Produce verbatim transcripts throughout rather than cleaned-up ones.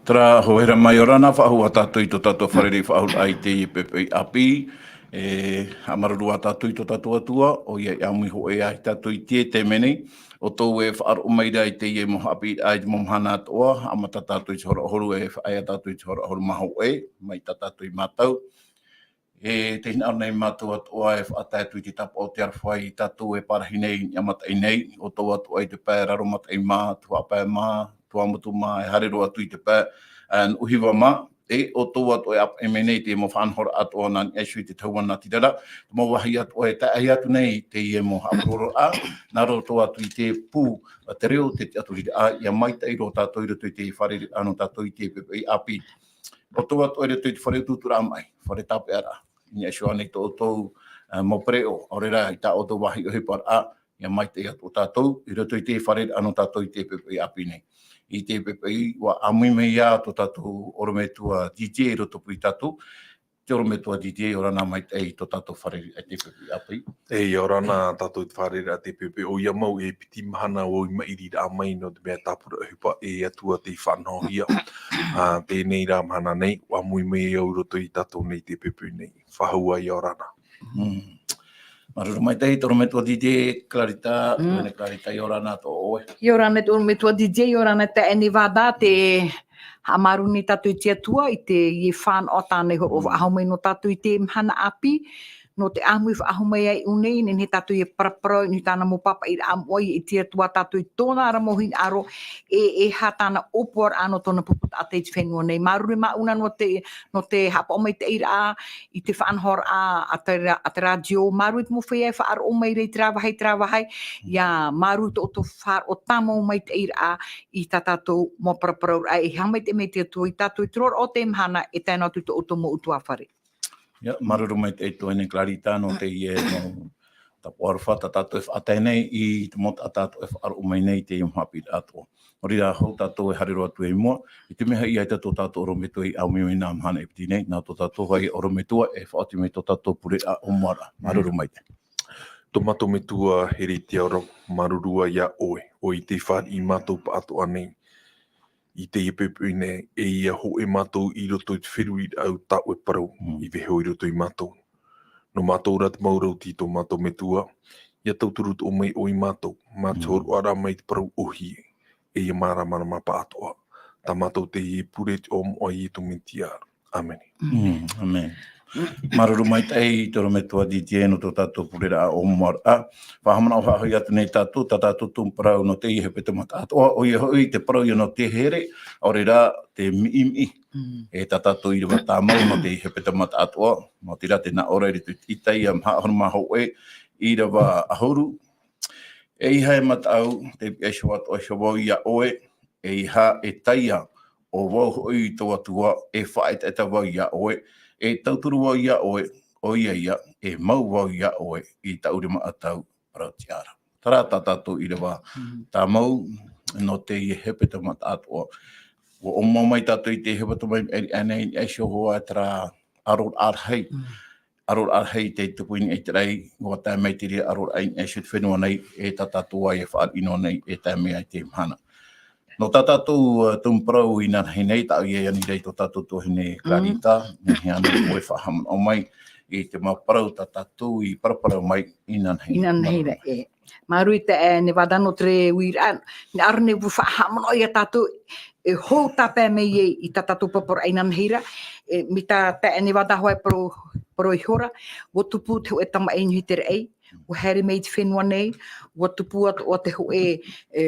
Terā, hōhera mai, ʻia ora na, faʻahou ā tātou i tō tātou fārereiraʻa faʻahou i teie poʻipoʻi ʻāpī. E, haʻamāuruuru ā tātou i tō tātou Atua, ʻoia i ʻāmui hōʻē ia tātou i teie taime nei. ʻO tō ʻoe faʻaroʻo mai ra i teie mau haʻapiʻiraʻa i te mau mahana atoʻa, haʻamata tātou i te hora ʻahuru, e faʻaea tātou i te hora ʻahuru mā hōʻē, mai tā tātou i mātau. E tē hinaʻaro nei mātou atoʻa e faʻatae atu i te tāpaʻo o te aroha ia tātou e pārahi nei, i niʻa mataʻi nei, ʻo tō atoʻa i te pae raro mataʻi mā, tuhaʻa pae mā, Tuamotu mā, e haere roa atu i te pae, ā, nuʻu hiva mā, e ʻo tō atoʻa e ʻāpeʻe mai nei te mau faʻanahoraʻa atoʻa nā niʻa iho i te tauana tirara, te mau vāhi atoʻa e tae atu nei i teie mau haʻaparororaʻa, nā roto atu i te pū, ā, te reo, te tiʻaturiraʻa, ʻia maitaʻi roa tātou i roto i te fārereiraʻa nō tātou i teie poʻipoʻi ʻāpī. ʻO tō atoʻa i roto i te fare utuuturaʻa maʻi, fare tāpeʻaraʻa, i niʻa iho ānei tō ʻoutou, ā, mau pereʻoʻo, ʻaore rā, i tā ʻoutou vāhi ʻohiparaʻa, ʻia maitaʻi atu tātou, i roto i te fārereiraʻa nō tātou i teie poʻipoʻi ʻāpī nei. I teie poʻipoʻi, ʻua ʻāmui mai ā tō tātou ʻorometua D J i rotopū ia tātou, te ʻorometua D J, ʻia ora na maitaʻi i tō tātou fārereiraʻa i teie poʻipoʻi ʻāpī. E, ʻia ora na tātou i te fārereiraʻa i teie poʻipoʻi, ʻoia mau e piti mahana ʻua maʻiriraʻa mai nō te mea tāpura ʻohipa e Atua tei faʻanahohia. Ā, teie nei rā mahana nei, ʻua ʻāmui mai au i roto ia tātou nei i teie poʻipoʻi nei. Faʻahou ā, ʻia ora na. Mm. Māuruuru maitaʻi, te ʻorometua D J Clarita, Mm. tuahine Clarita, ʻia ora na tō ʻoe. ʻIa ora na te ʻorometua D J, ʻia ora na taeaʻe Nevada, tē haʻamāuruuru nei tātou i te Atua, i teie fānaʻo tāna i hōroʻa Mm. faʻahou mai nō tātou i teie mahana ʻāpī, nō te ʻāmui faʻahou mai iāʻu nei, nehenehe tātou e paraparau i niʻa i tāna mau pāpaʻiraʻa moʻa, e ʻite atu ā tātou i tōna ra mau hinaʻaro, e, e aha tāna ʻōpuaraʻa nō tōna pupu taʻata i te fenua nei. Māuruuru māʻona nō te, nō te haʻapaʻo maitaʻiraʻa, i te faʻanahoraʻa a te ra-, a te rātio, māuruuru i te mau feiā e faʻaroʻo mai ra i terā vāhi, terā vāhi, ʻia māuruuru tō ʻoutou faʻaroʻo tāmau maitaʻiraʻa i tā tātou mau paraparauraʻa, e haʻamaitaʻi mai te Atua ia tātou i te roaraʻa o teie mahana, e tae noa atu i tō ʻoutou mau ʻutuāfare. ʻIa, māuruuru maitaʻi tuahine Clarita nō teie mau tāpaʻo aroha tā tātou e faʻatae nei i te mau taʻata atoʻa e faʻaroʻo mai nei i teie mau haʻapiʻiraʻa atoʻa. Nō reira, hou tātou e haere roa atu i mua, i te mea hoʻi ʻaita tō tātou ʻorometua i ʻāmui mai nā mahana e piti nei, nā tō tātou hoʻi ʻorometua e faʻaoti mai tō tātou pureraʻa ʻōmuaraʻa. Māuruuru Mm. maitaʻi. Tō mātou Metua here i te ao ra, māuruuru ā iā ʻoe, ʻoe tei fāriʻi mātou pāʻatoʻa nei i teie poʻipoʻi nei, e ʻia hōʻē mātou i roto i te feruriraʻa tā ʻoe parau Mm. i vaiiho i roto ia mātou. Nō mātou rā te mau rauti, tō mātou Metua, ʻia tauturu atoʻa mai ʻoe ia mātou, mā te Mm. hōroʻaraʻa mai te parau ʻōhie, e ʻia māramarama pāʻatoʻa. Tā mātou teie e pure i te iʻoa o Iesu Mesia. ʻĀmene. Mm, ʻāmene. Māuruuru maitaʻi te ʻorometua D J nō tō tātou pureraʻa ʻōmuaraʻa. Faʻahaʻamanaʻo faʻahou atu nei tātou, tā tātou tumu parau nō teie hepetoma taʻatoʻa, ʻoia hoʻi te parau ïa nō te here, ʻaore rā te miʻimiʻi. Mm. E tā tātou ʻīrava tāmau nō teie hepetoma taʻatoʻa, nō te reira tē nā ʻō ra i roto i te Isaia maha ʻahuru mā hōʻē, ʻīrava ʻahuru. ʻEiaha e mataʻu, tei pihaʻi iho atoʻa iho vau iā ʻoe, ʻeiaha e taiā, ʻo vau hoʻi tō Atua, e faʻaʻetaʻeta vau iā ʻoe, e tauturu vau iā ʻoe, ʻoia ïa, e mau vau iā ʻoe, i taʻu rima ʻatau parau-tiʻa ra. Terā tā tātou ʻīrava Mm. tāmau, nō teie hepetoma taʻatoʻa. ʻUa ʻōmua mai tātou i te hepetoma i maʻiri aʻe nei, i niʻa iho hoʻi terā ʻaroraʻa rahi. Mm. ʻAroraʻa rahi tei tupu i niʻa i te raʻi, ʻua tae mai te reira ʻaroraʻa i niʻa iho i te fenua nei, e tā tātou ïa e fāriʻi noa nei, e tae mai i teie mahana. Nō tā tātou, uh, tumu parau inanahi nei, tāʻu ïa i ani ra i tō tātou tuahine Mm. Clarita, nehenehe ānei ʻoe e faʻahaʻamanaʻo mai i te mau parau tā tātou i paraparau mai inanahi. Inanahi ra, e. Māuruuru i te, e, Nevada nō te uiraʻa, nā ʻō ra nei ʻua faʻahaʻamanaʻo ia tātou, e hou tāpae mai ai i tā tātou paraparauraʻa inanahi ra, e, mai tā, tā Nevada hoʻi e parau, parau ihora, ʻua tupu te hōʻē tamaʻi i niʻa i te raʻi, ʻua haere mai i te fenua nei, ʻua tupu atoʻa te hōʻē, e,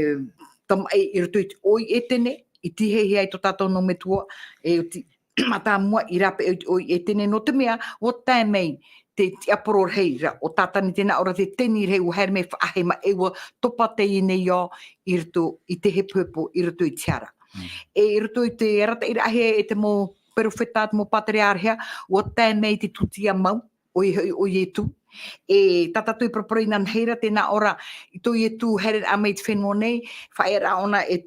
tamaʻi i roto i te ʻoi ʻētene, i tīaʻi ai tō tātou nō Metua, e, ti-, mātāmua i rāpae i te ʻoi ʻētene, nō te mea, ʻua tae mai te tiaporo rahi ra, ʻo Tātane tē nā ʻō ra te teni rahi ʻua haere mai faʻahema e ʻua topa teie nei ao i roto i te hepohepo, i roto i te hara. Mm. E i roto i te arataʻiraʻahia e te mau perofeta, te mau pātereāreha, ʻua tae mai te tūtia mau, ʻoia hoʻi ʻo Ietu. E tā tātou i paraparau inanahi ra, tē nā ʻō ra, i tō Ietu haereraʻa mai i te fenua nei, faʻaearaʻa ʻōna e,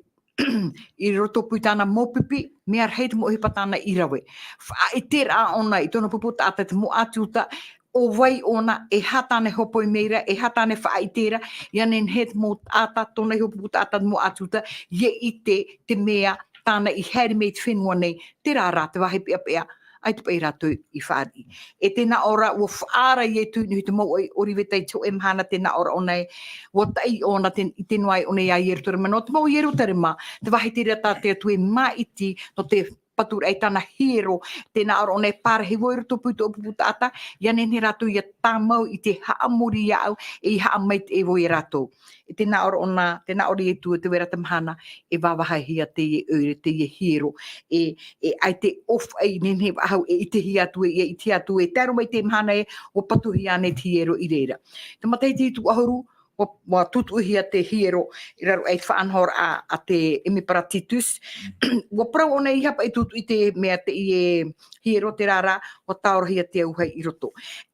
i rotopū i tāna mau pipi, mea rahi te mau ʻohipa tāna i rave. Faʻaʻiteraʻa ʻōna i tōna pupu taʻata te mau ʻāti Iuta, ʻo vai ʻōna, e aha tāna e hōpoi mai ra, e aha tāna e faʻaʻite ra, ʻia nehenehe te mau taʻata, tōna iho pupu taʻata te mau ʻāti Iuta, ʻia ʻite te mea tāna i haere mai i te fenua nei, terā rā te vāhi peʻapeʻa, ʻaita paʻi rātou i fāriʻi. E tē nā ʻō ra, ʻua faʻaara Ietu i niʻa i te mau ʻoi, Ōriveta i te hōʻē mahana, tē nā ʻō ra ʻōna ē, ʻua taʻi ʻōna te, i te noa ai ʻōna ia Ierutarema, nō te mau Ierutarema, te vāhi terā tā te Atua e māʻiti, nō te paturaʻa i tāna hiero, tē nā ʻō ra ʻōna e pārahi vau i roto pū i tō ʻoe pupu taʻata, ʻia nehenehe rātou ʻia tāmau i te haʻamori iāʻu, e i haʻamaitaʻi vau ia rātou. E tē nā ʻō ra ʻōna, tē nā ʻō ra Ietu, te vai ra te mahana, e vāvāhahia teie ʻoire, teie hiero, e, e ʻaita e ʻōfaʻi, nehenehe faʻahou, e ʻitehia atu, e, e ʻitehia atu, e tae roa mai i te mahana ē, ʻua patuhia ānei te hiero i reira. Te matahiti tūʻahuru, ʻua, ʻua tutuʻuhia te hiero i raro aʻe i te faʻanahoraʻa a, a te Emepara Titus. ʻUa parau ʻōna e ʻeiaha paʻi e tutuʻu i te mea teie hiero, terā rā, ʻua tāorahia te auahi i roto.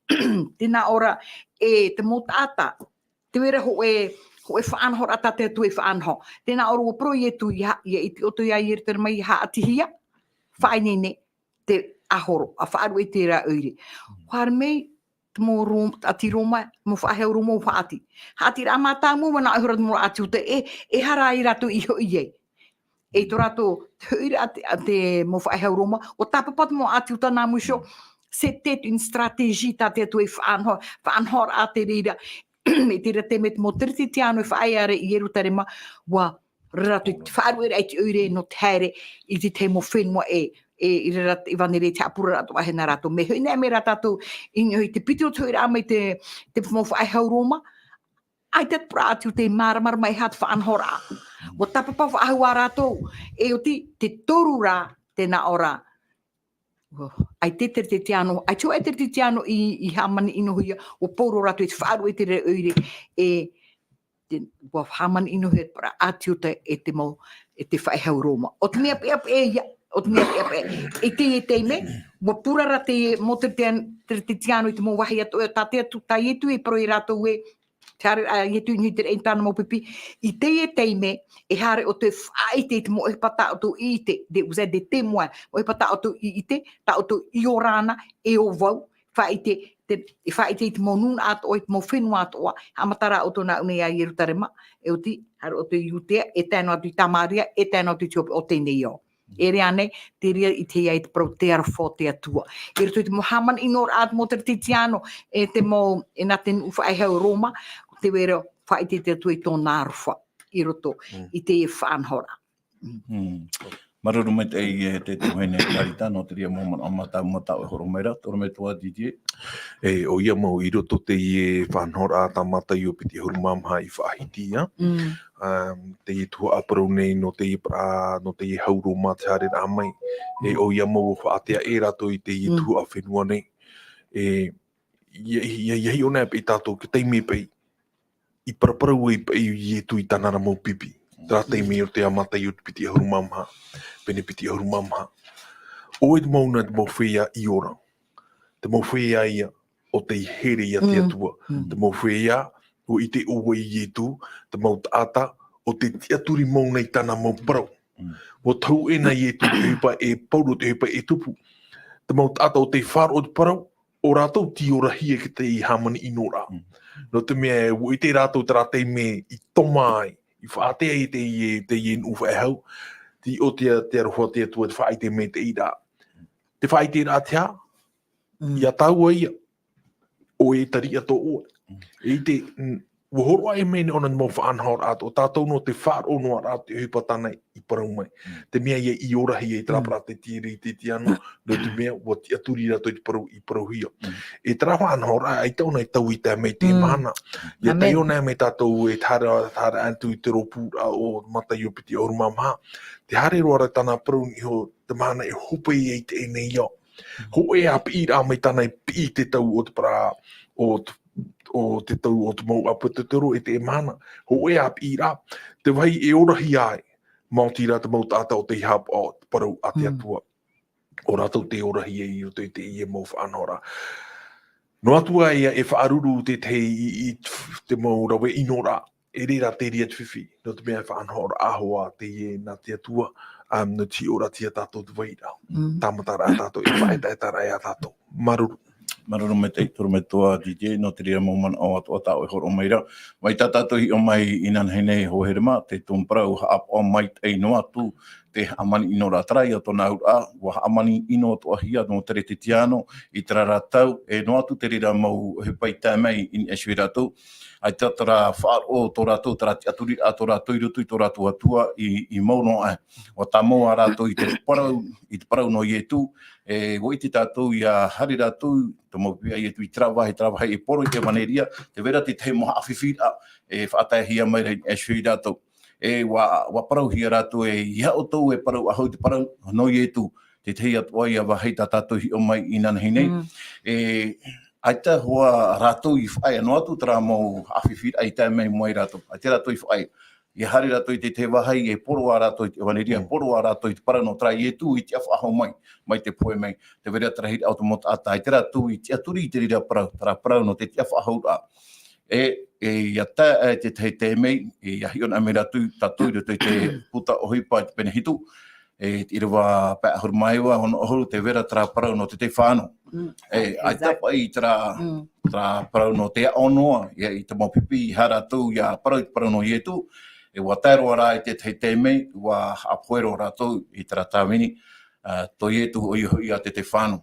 Tē nā ʻō ra, e te mau taʻata, te vai ra hōʻē, hōʻē faʻanahoraʻa tā te Atua i faʻanaho. Tē nā ʻō ra ʻua parau Ietu ia, ia ʻite ʻoutou ia Ierutarema ʻia haʻatihia, faʻaineine te ʻahoro, ʻa faʻaruʻe i terā ʻoire. Haere mai te mau Ro-, ʻāti Roma, mau faʻaʻehu Roma ʻua haʻati. Haʻati rā mātāmua, ʻua nā ʻō ra te mau ʻāti Iuta, e, e aha rā ia rātou i hoʻi ai. E tō rātou, te hoʻiraʻa a te, a te mau faʻaʻehu Roma, ʻua tāpapa te mau ʻāti Iuta nā mua iho, c'était une stratégie tā te Atua i faʻanaho, faʻanahoraʻa te reira, i te reira taime te mau Teretetiano i faʻaea ra i Ierutarema, ʻua rave rātou i te faʻaruʻeraʻa i te ʻoire nō te haere i te tahi mau fenua ʻē, e, i reira te ʻevanelia i te haʻapuraraʻa atoʻa hia nā rātou. Mea hoʻi anaʻe mai rā tātou i niʻa i te piti o te hoʻiraʻa mai te, te mau faʻaʻehu Roma, ʻaita te parau atu te māramarama e aha te faʻanahoraʻa. ʻUa tāpapa faʻahou ā rātou, e ʻoti te toru rā, tē nā ʻō ra. ʻAita te Teretetiano, ʻaita te Teretetiano i, i hāmani-ʻino-hia, ʻua pauroa rātou i te faʻaruʻe i te reira ʻoire, e, te, ʻua hāmani-ʻino-hia te parau ʻāti Iuta e te mau, e te faʻaʻehu Roma. ʻO te mea peʻapeʻa ia, ʻo te mea peʻapeʻa. I teie taime, ʻua purara te mau Teretian-, Teretetiano i te mau vāhi atoʻa, tā te Atu-, tā Ietu e parau ia rātou ē, te haere, ā, Ietu i niʻa i te raʻi i tāna mau pipi. I teie taime, e haere ʻoutou e faʻaʻite i te mau ʻohipa tā ʻoutou i ʻite, de, vous êtes des témoins, mau ʻohipa tā ʻoutou i ʻite, tā ʻoutou i ora na, e ʻo vau, faʻaʻite, te, e faʻaʻite i te mau nūnaʻa atoʻa, i te mau fenua atoʻa, haʻamata rā ʻoutou nā ʻō nei ia Ierutarema, e ʻoti, haere ʻoutou i Iudea, e tae noa atu i Tamaria, e tae noa atu i te hopeʻa o teie nei ao. E ʻere ānei, te reira i te hia i te parau te aroha o te Atua. I roto i te mau hāmani-ʻino-raʻa a te mau Teretetiano, e te mau, e nā te nuʻu faʻaʻehu Roma, te vai ra faʻaʻite te Atua i tōna aroha, i roto, Mm. i te faʻanahoraʻa. Mm. Mm. Māuruuru maitaʻi e te tuahine Tarita, nō te reira mau manaʻo mātāmua tā ʻoe e hōroʻa mai ra, te ʻorometua Didier. E, ʻoia mau i roto teie faʻanahoraʻa tā Mataio piti ʻahuru mā maha i faʻahiti ia. Mm. Um, teie tuhaʻa parau nei nō teie parau, nō teie hau Roma te haereraʻa mai. E, Mm. ʻoia mau ʻua faʻaʻite aʻe rātou i teie Mm. tuhaʻa fenua nei. E, ia, ia, ia hiʻo anaʻe paʻi tātou, te taime paʻi, i paraparau ai paʻi Ietu i tāna ra mau pipi. Terā taime i roto ia Mataio piti ʻahuru mā maha, pene piti ʻahuru mā maha. ʻOia te mau nā, te mau feiā i ora. Te mau feiā ia, ʻo tei here ia te Mm. Atua. Mm. Te mau feiā, ʻua ʻite ʻoe i Ietu, te mau taʻata, ʻo tei tiʻaturi mau nei tāna mau parau. Mm. ʻUa tahu ʻē nā Ietu te ʻohipa e Pauro, te ʻohipa e tupu. Te mau taʻata ʻo tei faʻaroʻo te parau, ʻo rātou tei orahia i teie hāmani-ʻino-raʻa. Mm. Nō te mea, ʻua ʻite rātou terā taime i toma ai, i faʻaʻite ai teie, teie nuʻu faʻaʻehu, te, ʻo te, te aroha o te Atua, te faʻaʻite maitaʻi ra. Te faʻaʻiteraʻa te aha? Mm. Ia tāua ia, ʻoe e tariʻa tō ʻoe. Mm. E ʻite, mm, ʻua hōroʻa mai nei ʻōna te mau faʻanahoraʻa, ʻo tātou noa te faʻaroʻo noa ra te ʻohipa tāna i parau mai. Mm. Te mea ia i orahia i terā Mm. parau te Teretetiano, nō te mea ʻua tiʻaturi rātou i te parau i parauhia. Mm. E terā faʻanahoraʻa, ʻaita ʻōna e taui tae mai i teie Mm. mahana. Ia Amen. taiʻo anaʻe mai tātou e te haere, haere atu i te rōpūraʻa o Mataio piti ʻahuru mā maha. Te haere roa ra tāna parau i niʻa i te mahana e hope ai teie nei ao. Hōʻē ā piʻiraʻa mai tāna e piʻi te tau o te parau, o te, o te tau o te mau ʻāpōsetolo i teie mahana. Hōʻē ā piʻiraʻa, te vāhi e orahia ai, maoti rā te mau taʻata ʻo tei haʻapaʻo i te parau a te Mm. Atua. ʻO rātou tei orahia i roto i teie mau faʻanahoraʻa. Noa atu ā ia e faʻaruru te, te, i, i te mau rave ʻino ra, e reira te reira te fifi, nō te mea e faʻanahoraʻa hoʻi teie nā te Atua, um, nō te hiʻoraʻa ia tātou te vai ra. Mm. Tāmataraʻa tātou, e faʻaetaetaraʻa ia tātou. Māuruuru. Māuruuru maitaʻi te ʻorometua Didier, nō te reira mau manaʻo atoʻa tā ʻoe e hōroʻa mai ra. Mai tā tātou i hiʻo mai inanahi nei, hoa here mā, te tumu parau, haʻapaʻo maitaʻi noa atu, te haʻamanaʻo ra, terā ia tōna auraʻa, ʻua haʻamanaʻo atoʻahia nō Teretetiano i terā ra tau, e noa atu te reira mau ʻohipa i tae mai i niʻa iho ia rātou. ʻAita terā faʻaroʻo tō rātou, terā tiʻaturiraʻa tō rātou i roto i tō rātou Atua i, i mau noa aʻe. ʻUa tāmau ā rātou i te parau, i te parau nō Ietu, e, ʻua ʻite tātou ʻia haere rātou, te mau pipi a Ietu i terā vāhi, terā vāhi e poro i te ʻevaneria, tē vai ra te tahi mau haʻafifiraʻa, e faʻataehia mai ra i niʻa iho ia rātou. E ʻua, ʻua parauhia rātou e, ʻeiaha ʻoutou e parau faʻahou i te parau nō Ietu, te tahi atoʻa ia vāhi tā tātou i hiʻo mai inanahi nei. Mm. E, ʻaita hoʻi rātou i faʻaea noa atu terā mau haʻafifiraʻa i tae mai mai rātou. ʻAita rātou i faʻaea. ʻIa haere rātou i te tahi vāhi, e poro ā rātou i te ʻevaneria, Mm. poro ā rātou i te parau nō terā Ietu i tiʻa faʻahou mai, mai te pohe mai. Tē vai ra te rahiraʻa o te mau taʻata, ʻaita rātou i tiʻaturi i te reira parau, terā parau nō te tiʻa faʻahouraʻa. E, e, ʻia tae aʻe te tahi taime, e, ʻia hiʻo anaʻe mai rātou, tātou i roto i te puta ʻohipa i te pene hitu, e, te ʻīrava pae ʻahuru mā iva, ono ʻahuru, tē vai ra terā parau nō te tahi fāno. Mm. E, ʻaita Exactly. paʻi terā, Mm. terā parau nō te aʻo noa, ʻia, i te mau pipi, ʻeiaha rātou ʻia parau i te parau nō Ietu, e ʻua tae roa rā i te tahi taime, ʻua haʻapohe roa rātou i terā tāvini, ā, tō Ietu ʻoia hoʻi ā te tahi fāno.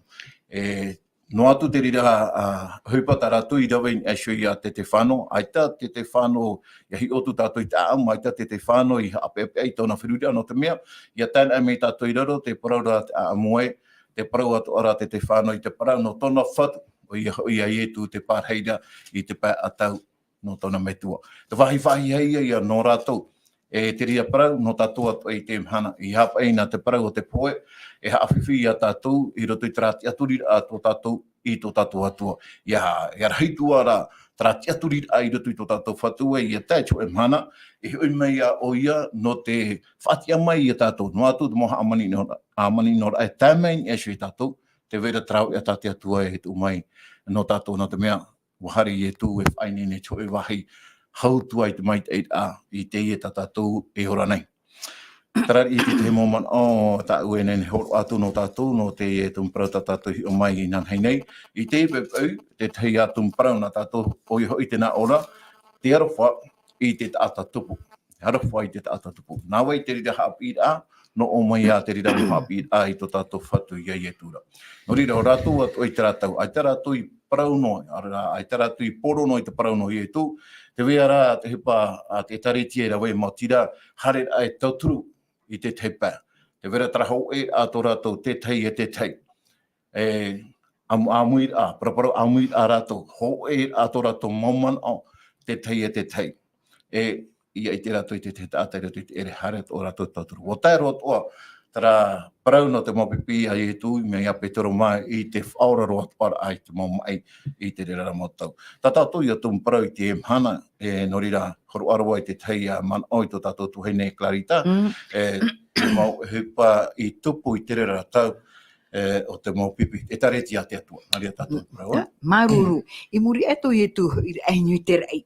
E, noa atu te reira, ā, ʻohipa tā rātou i rave i niʻa iho ia Setefano, ʻaita Setefano, ʻia hiʻo atu tātou i te ʻāʻamu, ʻaita Setefano i haʻapeʻapeʻa i tōna feruriraʻa, nō te mea, ʻia tae anaʻe mai tātou i raro, tē parau ra te ʻāʻamu ē, tē parau atoʻa ra Setefano i te parau nō tōna Fatu, ʻoia hoʻi ā Ietu te Pārahi ra i te pae ʻatau nō tōna Metua. Te vāhi faʻahiahia ia nō rātou. E te reira parau, nō tātou atoʻa i teie mahana, ʻeiaha paʻi nā te parau o te pohe, e haʻafifi ia tātou, i roto i terā tiʻaturiraʻa tō tātou, i tō tātou Atua. ʻIa, ʻia rahi atu ra, terā tiʻaturiraʻa i roto i tō tātou Fatu ē, ʻia tae i te hōʻē mahana, e hoʻi mai ā ʻoia, nō te faʻatiʻa mai ia tātou, noa atu te mau haʻamanaʻo, haʻamanaʻoraʻa e tae mai i niʻa iho ia tātou, tē vai ra terā hōʻē ata a te Atua e tuʻu mai nō tātou, nō te mea, ʻua haere Ietu e faʻaineine i te hōʻē vāhi hau atu ai te maitaʻiraʻa i teie tā tātou e ora nei. Terā riʻi te tahi mau manaʻo tāʻu e nehenehe e hōroʻa atu nō tātou, nō teie tumu parau tā tātou i hiʻo mai inanahi nei. I teie poʻipoʻi, te tahi ā tumu parau nā tātou, ʻoia hoʻi te nā ʻō ra, te aroha i te taʻata tupu. Aroha i te taʻata tupu. Nā vai te reira haʻapiʻiraʻa, nō ʻō mai ā te reira mau haʻapiʻiraʻa i tō tātou Fatu ia Ietu ra. Nō reira, ʻo rātou atoʻa i terā tau, ʻaita rātou i parau noa, ʻaita rātou i poro noa i te parau nō Ietu, tē vai ra te ʻohipa a te ʻĒtārētia i rave, maoti rā, haereraʻa e tauturu i te tahi pae. Tē vai ra terā hōʻēraʻa tō rātou, te tahi e te tahi. E, ʻāmu-, ʻāmuiraʻa, paraparau ʻāmuiraʻa rātou, hōʻēraʻa tō rātou mau manaʻo, te tahi e te tahi. E, ʻia ʻite rātou i te tahi taʻata i roto i te ʻere, haere atoʻa rātou i te tauturu. ʻUa tae roa atoʻa terā parau nō te mau pipi a Ietu, i mea ia Petero mā, i te faʻaora roa atoʻa ra i te mau maʻi i te reira ra mau tau. Tā tātou ia tumu parau i teie mahana, e, nō reira, hōroʻa roa i te tahi ā manaʻo i tō tātou tuahine Clarita, Mm. e, te mau ʻohipa i tupu i te reira ra tau, e, o te mau pipi, ʻĒtārētia a te Atua, nā reira tātou Mm. parau, ā? Māuruuru, i muri aʻe tō Ietu i raʻi nui te raʻi.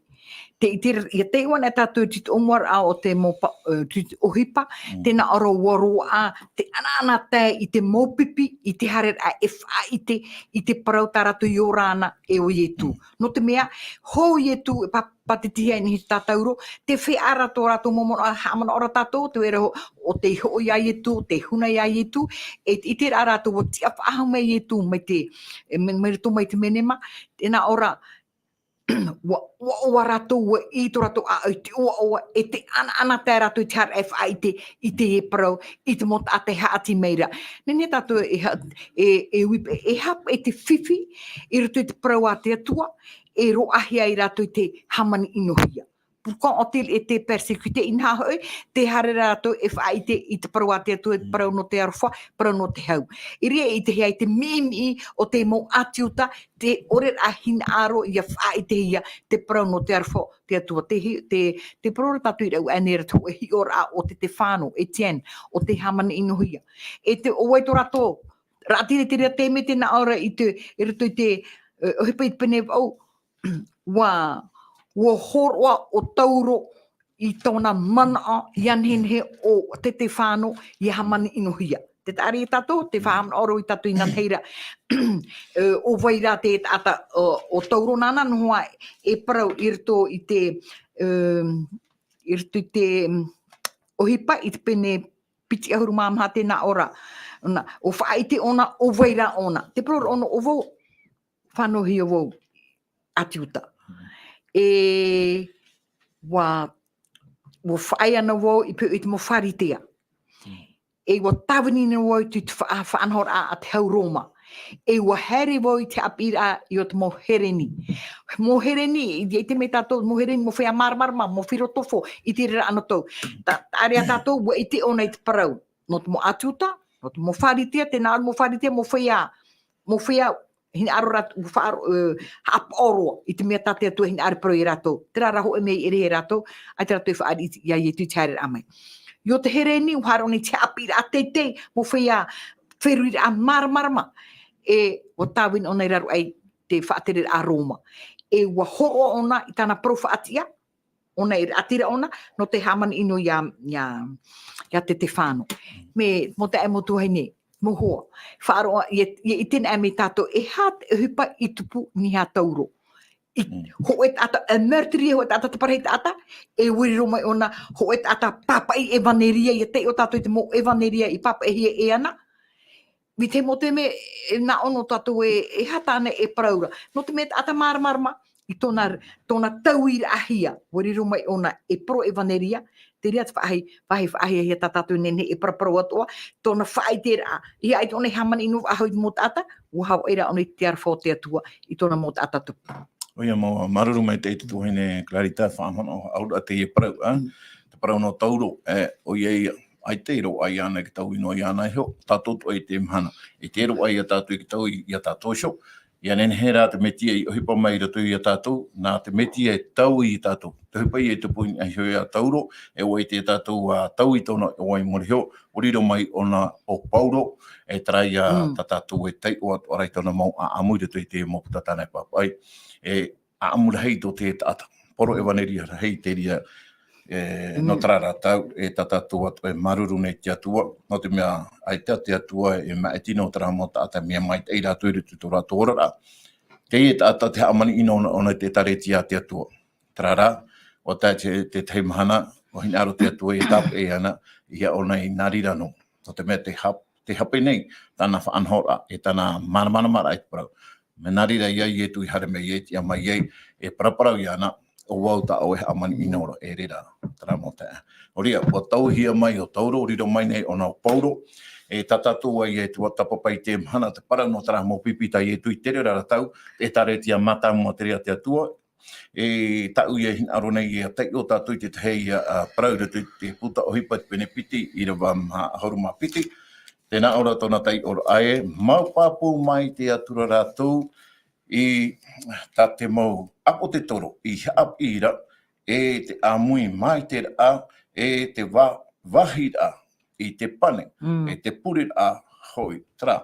Te, te, ʻia taiʻo anaʻe tātou i te toʻomua ra o te mau pa-, e, te, te ʻohipa, Mm. tē nā ʻō ra ʻua roaʻa te ʻanaʻanatae i te mau pipi, i te haereraʻa e faʻaʻite i te parau tā rātou i ora ana e ʻo Ietu. Mm. Nō te mea, hou Ietu e pa-, pātitihia i niʻa i te tātauro, tē feiā ra tō rātou mau manaʻo, haʻamanaʻo ra tātou, tē vai ra ʻo, ʻo tei hoʻo ia Ietu, tē huna ia Ietu, e, i terā rātou ʻua tiʻa faʻahou mai Ietu, mai te, e, mai, mai roto mai te menema, tē nā ʻō ra, ʻua, ʻua ʻoaʻoa rātou, ʻua ʻī tō rātou ʻāʻau i te ʻoaʻoa, e te ʻanaʻanatae rātou i te haereraʻa e faʻaʻite i teie parau, i te mau taʻata e haʻati mai ra. Nehenehe tātou e ha-, e, e ui, e hapa i te fifi, i roto i te parau a te Atua, e roaʻahia ai rātou i te hāmani ʻinohia. Pourquoi ont-ils été persécutés? Inaha hoʻi, tē haere ra rātou e faʻaʻite i te parau a te Atua, Mm. parau nō te aroha, parau nō te hau. I reira i te hea i te mimiʻi o te mau ʻĀti Iuta, te ʻore ra hinaʻaro ʻia faʻaʻitehia te parau nō te aroha o te Atua. Te hi-, te, te parau ra tātou i rave aʻenei ra te hōʻē hiʻoraʻa o Setefano, Étienne, ʻo tē hāmani ʻinohia. E te, ʻo vai tō rātou, raʻatira i te reira taime tē nā ʻō ra i te, i roto i te, e, ʻohipa i te pene vaʻu, ʻua, ʻua hōroʻa ʻo Tauro i tōna manaʻo ʻia nehenehe ʻo Setefano ʻia hāmani ʻinohia. Tē taʻa ra ia tātou, tē faʻahaʻamanaʻo ra vau ia tātou inanahi ra. E, ʻo vai rā te taʻata, ʻo, ʻo Tauro nāna noa e parau i roto i te, e, i roto i te, mm, ʻohipa i te pene piti ʻahuru mā maha tēnā ʻō ra. Nā, ʻua faʻaʻite ʻōna ʻo vai rā ʻōna. Te parau ra ʻōna ʻo vau, fānauhia vau, ʻĀti Iuta. E, ʻua, ʻua faʻaea na vau i peu i te mau Pharisea. E ʻua tāvini na vau i te fa-, faʻanahoraʻa a te hau Roma. E ʻua haere vau i te haʻapiʻiraʻa i ʻō te mau Hereni. Mau Hereni, i te, i te mea tātou, mau Hereni, mau feiā māramarama, mau filosofo, i te reira anotau. Tā, tā reira tātou, ʻua ʻite ʻōna i te parau. Nō te mau ʻĀti Iuta, nō te mau Pharisea, tēnā ʻō mau Pharisea, mau feiā, mau feiā, hinaʻaro rātou, faʻaro-, e, haʻapaʻo roa, i te mea tā te Atua hinaʻaro parau ia rātou. Terā rā hōʻē mea i ʻere ia rātou, ʻaita rātou i fāriʻi ia Ietu i te haereraʻa mai. I ʻō te Hereni, ʻua haere ʻōna i te haʻapiʻiraʻa teitei, mau feiā, feruriraʻa māramarama, e, ʻua tāvini ʻōna i raro aʻe i te faʻatereraʻa Roma. E ʻua hōroʻa ʻōna i tāna parau faʻatiʻa, ʻōna e raʻatira ʻōna, nō te hāmani ʻino ia, ia, ia Setefano. Mea, mau taeaʻe, mau tuahine, mau hoa. Faʻaroʻo, ʻia, ʻia ʻite na mai tātou, e aha te ʻohipa i tupu i niʻa iā Tauro. I, hōʻē taʻata, e meurtrier, hōʻē taʻata taparahi taʻata, e ʻua riro mai ʻōna, hōʻē taʻata pāpaʻi ʻevaneria, ʻia taiʻo tātou i te mau ʻevaneria i pāpaʻihia e ana. Mai te mau taime, e, nā ʻō nō tātou e, e aha tāna e parau ra. Nō te mea taʻata māramarama, i tōna, tōna tauiraʻahia, ʻua riro mai ʻōna e poro ʻevaneria, te reira te faʻahi, faʻahi, faʻahiahia tā tātou e nehenehe e paraparau atoʻa, tōna faʻaʻiteraʻa. ʻIa ʻite ʻōna e hāmani ʻino faʻahou i te mau taʻata, ʻua haʻavāʻi rā ʻōna i te arataʻi o te Atua, i tōna mau taʻata tupu. ʻOia mau, māuruuru maitaʻi te tuahine Clarita, faʻamanaʻo aʻera teie parau, ā, te parau nō Tauro, e, ʻoia ia, ʻaita e roaʻa iāna i te taui noa iāna iho, tātou atoʻa i teie mahana. E te roaʻa ia tātou i te taui ia tātou iho, ʻia nehenehe rā te Mesia i ʻohipa mai i roto ia tātou, nā te Mesia e taui ia tātou. Te ʻohipa ia i tupu i niʻa iho iā Tauro, e ʻua ʻite tātou ʻua taui tōna ʻohipa i muri iho, ʻua riro mai ʻōna ʻo Pauro, e terā ia tā tātou e taiʻo atoʻa ra i tōna mau ʻāʻamu i roto i te mau puta tāna e pāpaʻi. E ʻāʻamu rahi tō te taʻata. Poro ʻevaneria rahi te reira, e, nō terā ra tau, e tā tātou atoʻa e māuruuru nei i te Atua, nō te mea, ʻaita te Atua e maʻiti nō terā mau taʻata mea maitaʻi rātou i roto i tō rātou oraraʻa. Teie taʻata te hāmani ʻino ʻōna, ʻōna i te ʻĒkālesia a te Atua. Terā rā, ʻua tae te, te tahi mahana, ʻua hinaʻaro te Atua e tāpeʻa iāna, ʻeiaha ʻōna i nā reira noa. Nō te mea te hap-, te hape nei, tāna faʻanahoraʻa, e tāna māramarama i te parau. Mea nā reira ia Ietu i haere mai ai, tiʻa mai ai, e paraparau iāna, ʻo vau tā ʻoe hāmani ʻino ra, e reira, terā mau taeaʻe. Nō reira, ʻua tauihia mai ʻo Tauro, riro mai nei ʻōna ʻo Pauro, e tā tātou ā ia e tuatāpapa i teie mahana, te parau nō terā mau pipi tā Ietu i te reira ra tau, e ʻĒkālesia mātāmua te reira a te Atua, e tāʻu ia e hinaʻaro nei ʻia taiʻo tātou i te tahi ia, ā, parau i roto i te puta ʻohipa te pene piti, ʻīrava maha ʻahuru mā piti, tēnā ʻō ra tōna taiʻoraʻa ē, mau pāpū mai te Atua ia rātou i tā te mau ʻāpōsetolo i haʻapiʻi ra, e te ʻāmui maitaʻi ra, e te vā-, vāhi ra, i te pane, e te pureraʻa hoʻi, terā.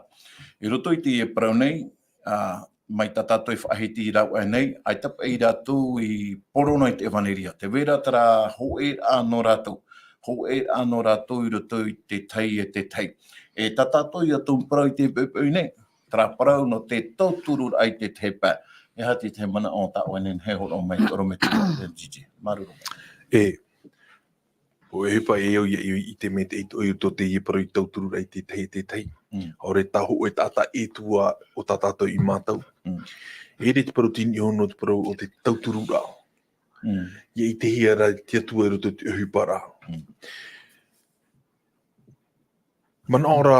I roto i teie parau nei, ā, mai tā tātou e faʻahiti rāveʻa nei, ʻaita paʻi rātou i poro noa i te ʻevaneria. Tē vai ra terā hōʻēraʻa nō rātou, hōʻēraʻa nō rātou i roto i te tahi e te tahi. E tā tātou ia tumu parau i teie poʻipoʻi nei, terā parau nō te tautururaʻa i te tahi pae. E aha te tahi manaʻo tā ʻoe e nehenehe e hōroʻa mai i te ʻorometua, Gigi? Māuruuru maitaʻi. E, ʻoe, e ʻohipa e au ia i, i te mea te ʻaito i roto i teie parau i tautururaʻa i te tahi, te tahi. ʻAore tā hōʻē taʻata e tuatāpapa o tā tātou i mātau. E ʻere te parau tini iho nō te parau o te tautururaʻa. ʻIa ʻitehia ra te Atua i roto i te ʻohiparaʻa. Manaʻo ra,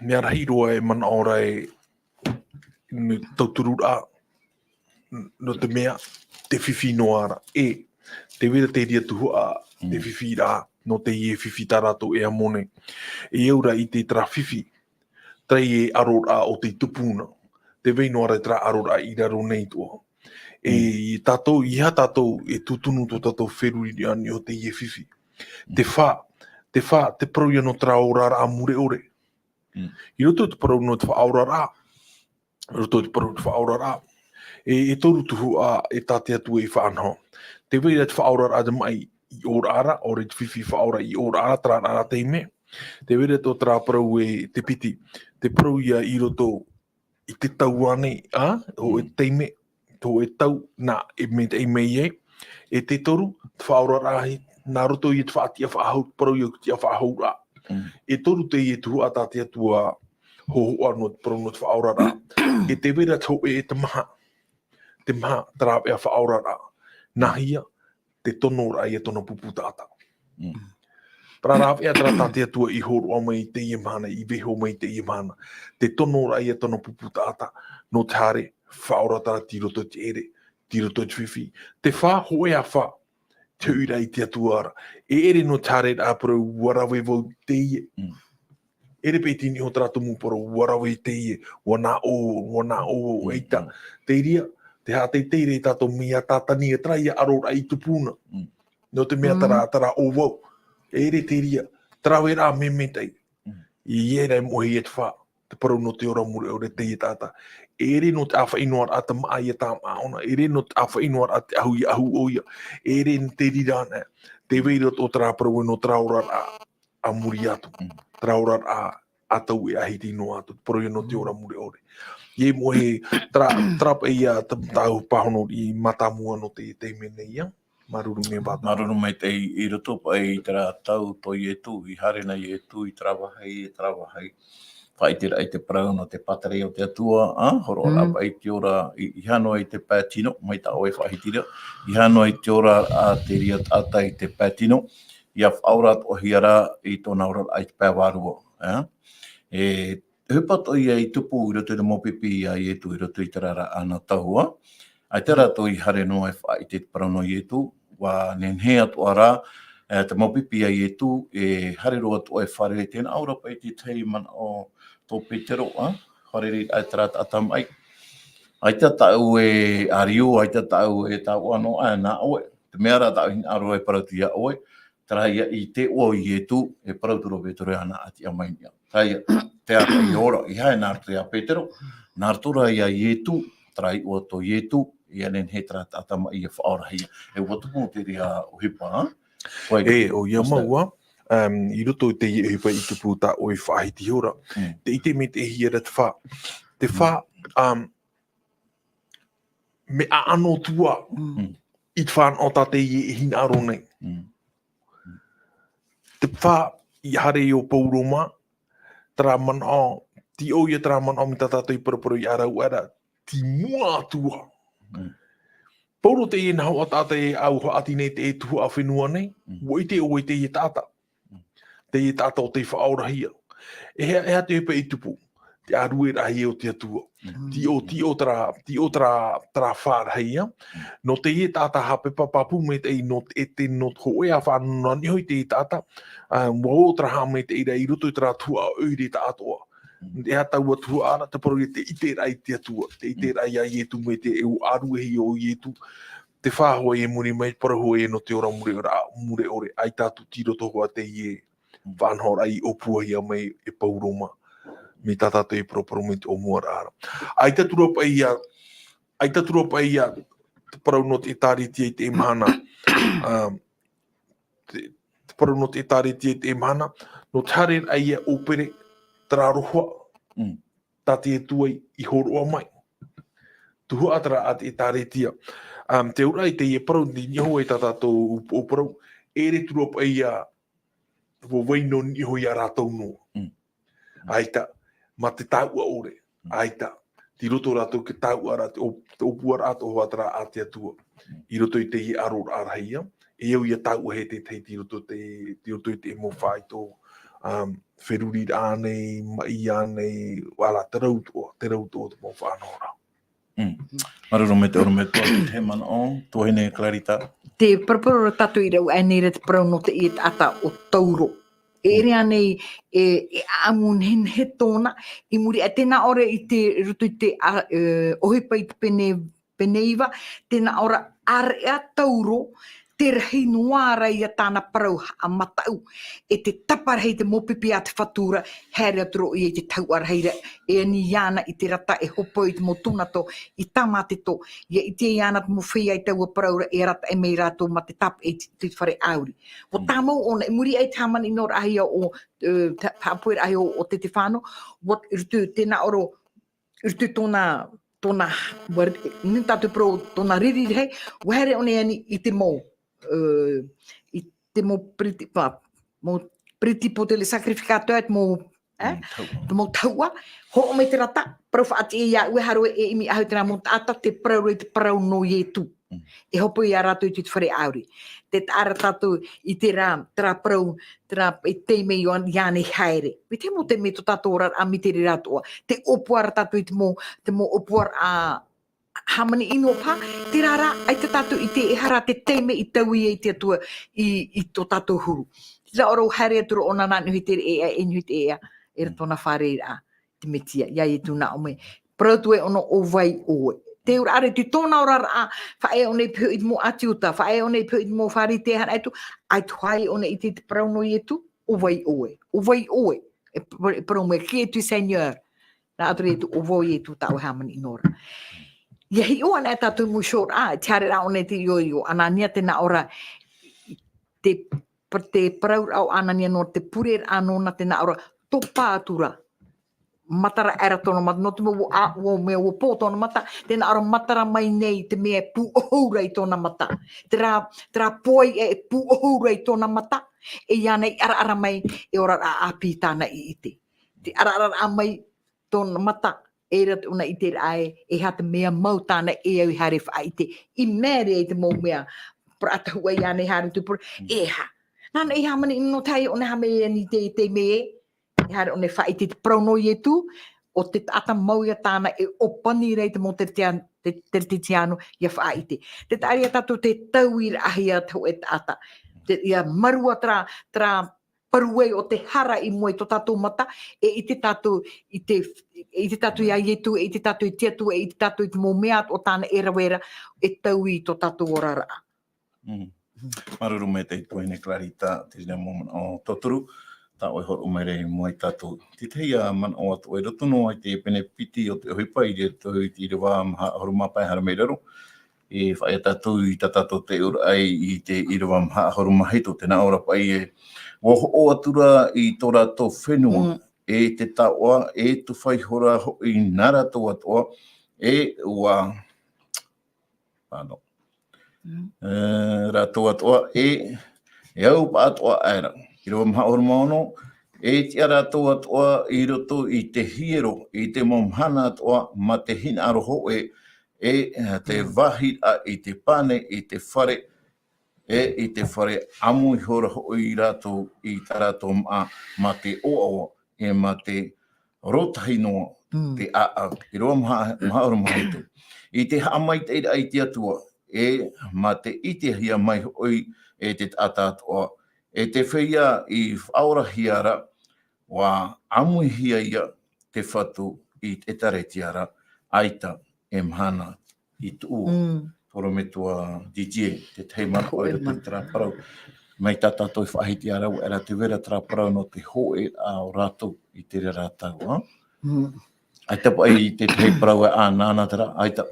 mea rahi roa e manaʻo ra e, nō tautururaʻa, nō te mea, te fifi noa ra. E, tē vai ra te reira tuhaʻa, te fifiraʻa, nō teie fifi tā rātou e amo nei. E au ra i te terā fifi, terā e aro ra o te tupuna. Tē vai noa ra terā aro ra i raro nei atoʻa. E tātou, ʻeiaha tātou e tūtunu tō tātou feruriraʻa i niʻa i teie fifi. Te fā, te fā, te parau ia nō terā oraraʻa mure ʻore. I roto i te parau nō te faʻaoraraʻa, i roto i te parau te faʻaoraraʻa, e, e toru tuhaʻa e tā te Atua i faʻanaho. Tē vai ra te faʻaoraraʻa te maʻi i ʻōraʻa ra, ʻaore te fifi faʻaora i ʻōraʻa ra, terā rā taime. Tē vai ra tō terā parau e te piti, te parau ia i roto i te tau ānei, ā, hōʻē taime, hōʻē tau, nā, e mea taʻi mai ai. E te toru, te faʻaoraraʻa, nā roto ia te faʻatiʻa faʻahou, parau ia te tiʻa faʻahouraʻa. Mm. E toru teie tuhaʻa tā te Atua hōhoʻa nō te parau nō te faʻaoraraʻa. E te vera te hōʻē e te maha. Te maha, te rāveʻa faʻaoraraʻa. Nāhea, te tonoraʻa ia tōna pupu taʻata. Mm. Parau rāveʻa terā tā te Atua i hōroʻa mai i teie mahana, i vaiiho mai i teie mahana. Te tonoraʻa ia tōna pupu taʻata, nō te haere, faʻaora terā tei roto i te ʻere, tei roto i te fifi. Te fā, hōʻē ā fā, te hoʻiraʻa i te Atua ra. E ʻere nō te haereraʻa parau ʻua rave vau i teie. Mm. E ʻere paʻi te niʻa o terā tumu parau, ʻua rave i teie, ʻua nā ʻō, ʻua nā ʻō, Mm, ʻaita. mm. Te reira, te haʻateitei ra ia tātou mea tātani, terā ia ʻaroraʻa i tupu na. Mm. Nō te mea Mm. terā, terā ʻo vau. E ʻere te reira, te raveraʻa mēmētaʻi. Mm. I ʻere moʻe ia te fā, te parau nō te ora mure ʻore teie taʻata. E ʻere nō te ʻāfaʻi noa ra te maʻa ia tāmaʻa ʻōna, e ʻere nō te ʻāfaʻi noa ra te ʻahu ia ʻahu ʻoia. E ʻere nō te reira anaʻe. Te vai ra tō terā parau nō terā oraraʻa a muri atu. Mm. Terā oraraʻa a tau e ʻahiti noa atu, te parau ia nō te ora mure ʻore. Ia moʻe, terā, terā paʻi ia tā, tāu pāhono i mātāmua nō te, te mea nei ia. Māuruuru mea vātā. Māuruuru maitaʻi i roto paʻi i terā tau tō Ietu, i haere na Ietu i terā vāhi, i terā vāhi. Faʻaʻite ra i te parau nō te pātireia o te Atua, ā, hōroʻa ra Mm. paʻi te ora, i, i hano ai te pae tino, mai tā ʻoe faʻahitiraʻa, i hano ai te ora a te reira taʻata i te pae tino, ʻia faʻaora atoʻahia ra i tōna oraraʻa i te pae vārua, ā. E, ʻohipa atoʻa ia i tupu i roto i te mau pipi a Ietu i roto i terā ra anaʻe tahua. ʻAita rātou i haere noa e faʻaʻite te parau nō Ietu, ʻua nehenehe atoʻa ra, e, te mau pipi a Ietu, e haere roa atoʻa e fārerei, tē nā ʻō ra paʻi te tahi manaʻo tō Petero, ā, fārerei i terā taʻata maʻi. ʻAita tāʻu e ʻāriu, ʻaita tāʻu e taoʻa noa, ā, nā ʻoe. Te mea ra tāʻu i hinaʻaro e parau atu ia ʻoe, terā ia i te iʻoa o Ietu, e parau atu ra Petero e ana ʻati ʻa mai niʻa. Terā ia, te ʻāfaʻi ora, ʻeiaha nā roto ia Petero, nā roto rā ia Ietu, terā iʻoa tō Ietu, ʻia nehenehe terā taʻata maʻi ʻia faʻaorahia. E ʻua tupu te reira ʻohipa, ā? Koe, E, ʻoia Pastor. mau ā, um, i roto i teie ʻohipa i tupu tā ʻoe faʻahiti ihora. Mm. Tē ʻite maitaʻihia ra te fā. Te Mm. fā, um, mea ʻaʻano atu ā Mm. i te fānaʻo tā teie e hinaʻaro nei. Mm. Te fā, i haere ʻo Pauro mā, terā manaʻo, tei ʻō ia terā manaʻo mai tā tātou i paraparau i ʻāraʻuaʻe ra, tei mua atu ā. Mm. Pauro teie nā hōʻē taʻata e au haʻati nei te tuhaʻa fenua nei, Mm. ʻua ʻite ʻoe i teie taʻata. Mm. Teie taʻata ʻo tei faʻaorahia. E aha, e aha te ʻohipa i tupu? Te ʻārueraʻahia o te Atua. Mm. Tei ʻō, tei ʻō terā, tei ʻō terā, terā fā rahi ia. Mm. Nō teie taʻata haʻapepa pāpū maitaʻi nō te, e te, nō te hōʻē ā fā nō niʻa iho i teie taʻata, ā, ʻua ʻō terā haʻamaitaʻiraʻa i roto i terā tuhaʻa ʻoire taʻatoʻa. Mm. E aha taua tuhaʻa ra, te parau ia te ʻiteraʻa i te Atua, te Mm. ʻiteraʻa ia Ietu mai te, e ʻāruehia ʻo Ietu. Te fā hoʻi e muri mai, parau hoʻi nō te ora mure ʻore, mure ʻore, ʻaita atu tei roto hoʻi teie Mm. faʻanahoraʻa i ʻōpuahia mai e Pauro mā. Mai tā tātou e paraparau mai te ʻōmuaraʻa ra. ʻAita atu ra paʻi ia, ʻaita atu ra paʻi ia, te parau nō te ʻĒtārētia i teie mahana. Um, te, te parau nō te ʻĒtārētia i teie mahana, nō te haereraʻa ia ʻo Pere, terā roa. Mm. Tā te Atua i hōroʻa mai. Tuhaʻa terā a te ʻĒtārētia. Um, te auraʻa i teie parau, i niʻa hoʻi tā tātou upoʻo parau, e ʻere atu ra paʻi ia, ʻua vai nō niʻa iho ia rātou noa. Mm. ʻAita, mā te taoʻa ʻore, Mm. ʻaita. Tei roto rātou i te taoʻa ra, te ʻō-, te ʻōpuaraʻa atoʻa terā a te Atua. Mm. I roto i teie ʻaroraʻa rahi ia, e au ia taoʻa hē te tahi tei roto te, tei roto i te mau faito, um, feruriraʻa nei, maʻi ānei, ʻaita terā atoʻa, terā atoʻa te mau faʻanahoraʻa. Mm. Māuruuru maitaʻi, ʻorometua, te manaʻo, tuahine Clarita. Te paraparau ra tātou i rave aʻe nei ra te parau nō teie taʻata ʻo Tauro. E Mm. ʻere ānei, e, e ʻāʻamu nehenehe tōna, i muri aʻe tē nā ʻō ra i te, roto i te, a, e, ʻohipa i te pene, pene iva, tē nā ʻō ra ʻāreʻa Tauro, te rahi noa ra ia tāna parau haʻamataʻu, e te taparahi te mau pipi a te Fatu ra, haere atu ra ʻoia i te taoʻa rahi ra, e ani iāna i te rata e hopoiʻa i te mau tūnato, i Tāmateto, ʻia ʻite iāna te mau feiā i taua parau ra, e arataʻi mai rātou mā te tāpeʻa i te, te fare ʻāuri. ʻUa Mm. tāmau ʻōna, i muri aʻe i te hāmani noa rahi ʻo, e, te, te haʻapoʻeraʻa o, o Tetefano, ʻua, i roto i tēnā ʻō ra, i roto i tōna, tōna, ʻua, nō tātou parau, tōna riri rahi, ʻua haere ʻōna i ani i te mau, e, i te mau periti-, pā, mau Petit poteau, le sacrificateur, te mau, eh? Mm, tahua. Te mau tahua, hōroʻa mai te rata, parau faʻatiʻa iā ʻoe, haere e ʻimi ʻahu i terā mau taʻata, tē parau ra i te parau nō Ietu. Mm. E hope ia rātou i te fare ʻāuri. Tē taʻa ra tātou i terā, terā parau, terā e taime i ʻō-, iāna i haere. Mai te mau taime tō tātou oraraʻa mai te reira atoʻa. Tē ʻōpua ra tātou i te mau, te mau ʻōpuaraʻa hāmani ʻino paha, terā rā, ʻaita tātou i ʻite, e aha rā te taime i taui ai te Atua i, i tō tātou huru. Tē taʻo ra ʻua haere atu ra ʻōna nā niʻa i te reira, e niʻa i te reira, e rā tōna fārereiraʻa, te Metia, iā Ietu nā ʻō mai. Parau atu ē ʻōna, ʻo vai ʻoe? Te auraʻa ra, tē tōna oraraʻa, faʻaea ʻōna i pīhaʻi i te mau ʻĀti Iuta, faʻaea ʻōna i pīhaʻi i te mau Pharisea, e haere atu, ʻaita hoʻi ʻōna i ʻite i te parau nō Ietu, ʻo vai ʻoe? ʻO vai ʻoe? E par-, e parau mai, qui es-tu, Seigneur? Nā ʻō atu ra Ietu, ʻo vau Ietu, tā ʻoe hāmani ʻino ra. ʻIa hiʻo anaʻe tātou i te mau iho ra, te haereraʻa ʻōna i te ioio, Anania tē nā ʻō ra, te, te parauraʻa o Anania nō te pureraʻa nōna tē nā ʻō ra, topa atu ra. Matara aʻera tōna mata, nō te mea ʻua, ʻua, mea ʻua pō tōna mata, tē nā ʻō ra matara mai nei te mea e pūʻohu ra i tōna mata. Terā, terā pō e pūʻohu ra i tōna mata, e iāna i ʻaraʻara mai, e oraraʻa ʻāpī tāna i ʻite. Te ʻaraʻara mai tōna mata, e rā ʻōna i ʻite ra ē, e aha te mea mau tāna e au i haere faʻaʻite. I maere ai te mau mea, parau atu ā iāna i haere atu parau, e aha. Nāna i hāmani ʻino tahi, ʻōna e haere mai i te, te mea, e haere ʻōna e faʻaʻite i te parau nō Ietu, ʻo te taʻata mau ïa tāna e ʻōpani ra i te mau Teretian-, te, Teretiano ʻia faʻaʻite. Tē taʻa ra ia tātou te tauiraʻahia te hōʻē taʻata. Te, ʻia marua terā, terā parau ē ʻo te hara i mua i tō tātou mata, e ʻite tātou, i te, e ʻite tātou iā Ietu, e ʻite tātou i te Atua, e ʻite tātou i te mau mea o tāna e rave ra, e taui i tō tātou oraraʻa. Mm. Māuruuru maitaʻi tuahine Clarita, te reira mau manaʻo tauturu, tā ʻoe hōroʻa mai ra i mua ia tātou. Te tahi ā manaʻo atoʻa i roto noa i te pene piti o te ʻohipa i roto i te ʻīrava maha ʻahuru mā pae haere mai raro. E faʻaea tātou i tā tātou te auraʻa i te ʻīrava maha ʻahuru mā hitu, tē nā ʻō ra paʻi ē, ʻua hoʻo atu ra i tō rātou fenua, mm, e te taoʻa, e tufa ihora hoʻi nā rātou atoʻa, e ʻua Pardon. Mm. E, rātou atoʻa, e, e au paʻatoʻa aʻera. ʻĪrava maha ʻahuru mā ono, e tiʻa rātou atoʻa i roto i te hiero, i te mau mahana atoʻa, mā te hinaʻaro hōʻē, e, e te, mm, vāhiraʻa i te pane, i te fare, e, i te fare, ʻamu ihora hoʻi rātou i tā rātou māʻa, mā te ʻoaʻoa, e mā te rōtahi noa, mm, te ʻāʻau. ʻĪrava maha, maha ʻahuru mā hitu. I te haʻamaitaʻiraʻa i te Atua, e mā te ʻitehia mai hoʻi e te taʻata atoʻa, e te feiā i faʻaorahia ra, ʻua ʻāmuihia ia te Fatu i te ʻĒtārētia ra, ʻaita e mahana i tuʻu. Mm. Tō ʻorometua Didier, te tahi manaʻo i roto i terā parau. Mai tā tātou i faʻahiti ā rā, ʻaore rā tē vai ra terā parau nō te hōʻēraʻa o rātou i terā ra tau, ā? Mm. ʻAita paʻi te tahi parau ē, ā, nāna terā, ʻaita,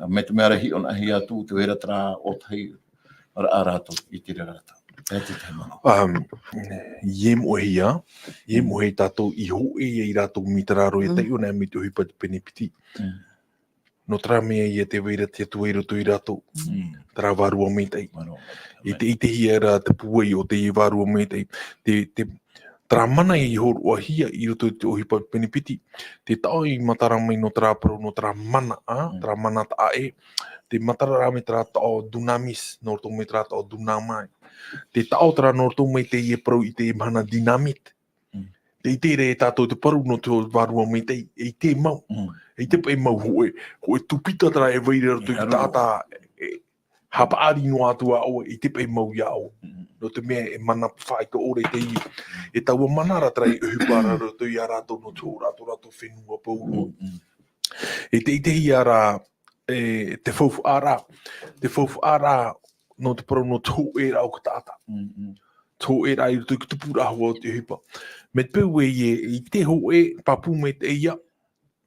mai te mea ra e hiʻo anaʻe atu, tē vai ra terā ʻōtahi raʻa rātou i terā ra tau. E te tahi manaʻo. Um, ʻia moʻehia, ʻia, mm, moʻe tātou i hōʻē ai rātou mai terā roa, mm, e taiʻo anaʻe mai te ʻohipa te pene piti. Mm. Nō terā mea ïa tē vai ra te Atua i roto ia rātou. Mm. Terā Vārua Maitaʻi. Vārua Maitaʻi. I te, i te ʻitehia ra te pūai o te Vārua Maitaʻi. Te, te, terā mana i hōroʻahia i roto i te ʻohipa pene piti. Te taʻo i matara mai nō terā parau, nō terā mana, ā, mm, terā mana taʻa ʻē. Te matara rā mai terā taʻo dunamis, nō roto mai terā taʻo dunamai. Te taʻo terā nō roto mai teie parau i te mahana dynamite. Mm. Te ʻite ra e tātou te parau nō te Vārua Maitaʻi, e ʻite mau. Mm. E ʻite paʻi mau hōʻē, hōʻē tupita terā e vai ra i roto i te taʻata, e, haʻapaʻari noa atu ā ʻoe, e ʻite paʻi mau iā ʻoe. Mm. Nō te mea e mana faʻaitoito ʻore teie. Mm. E taua mana ra terā i ʻohipa ra i roto ia rātou nō te hōroʻa tō rātou fenua pauroa. Mm, mm. E te ʻitehia ra, e, te faufaʻa ra, te faufaʻa ra nō te parau nō te hōʻēraʻa o te taʻata. Mm, mm. Te hōʻēraʻa i roto i te tupuraʻa hoʻi o te ʻohipa. Mai te peu ē, e, i te hōʻē, pāpū maitaʻi ïa,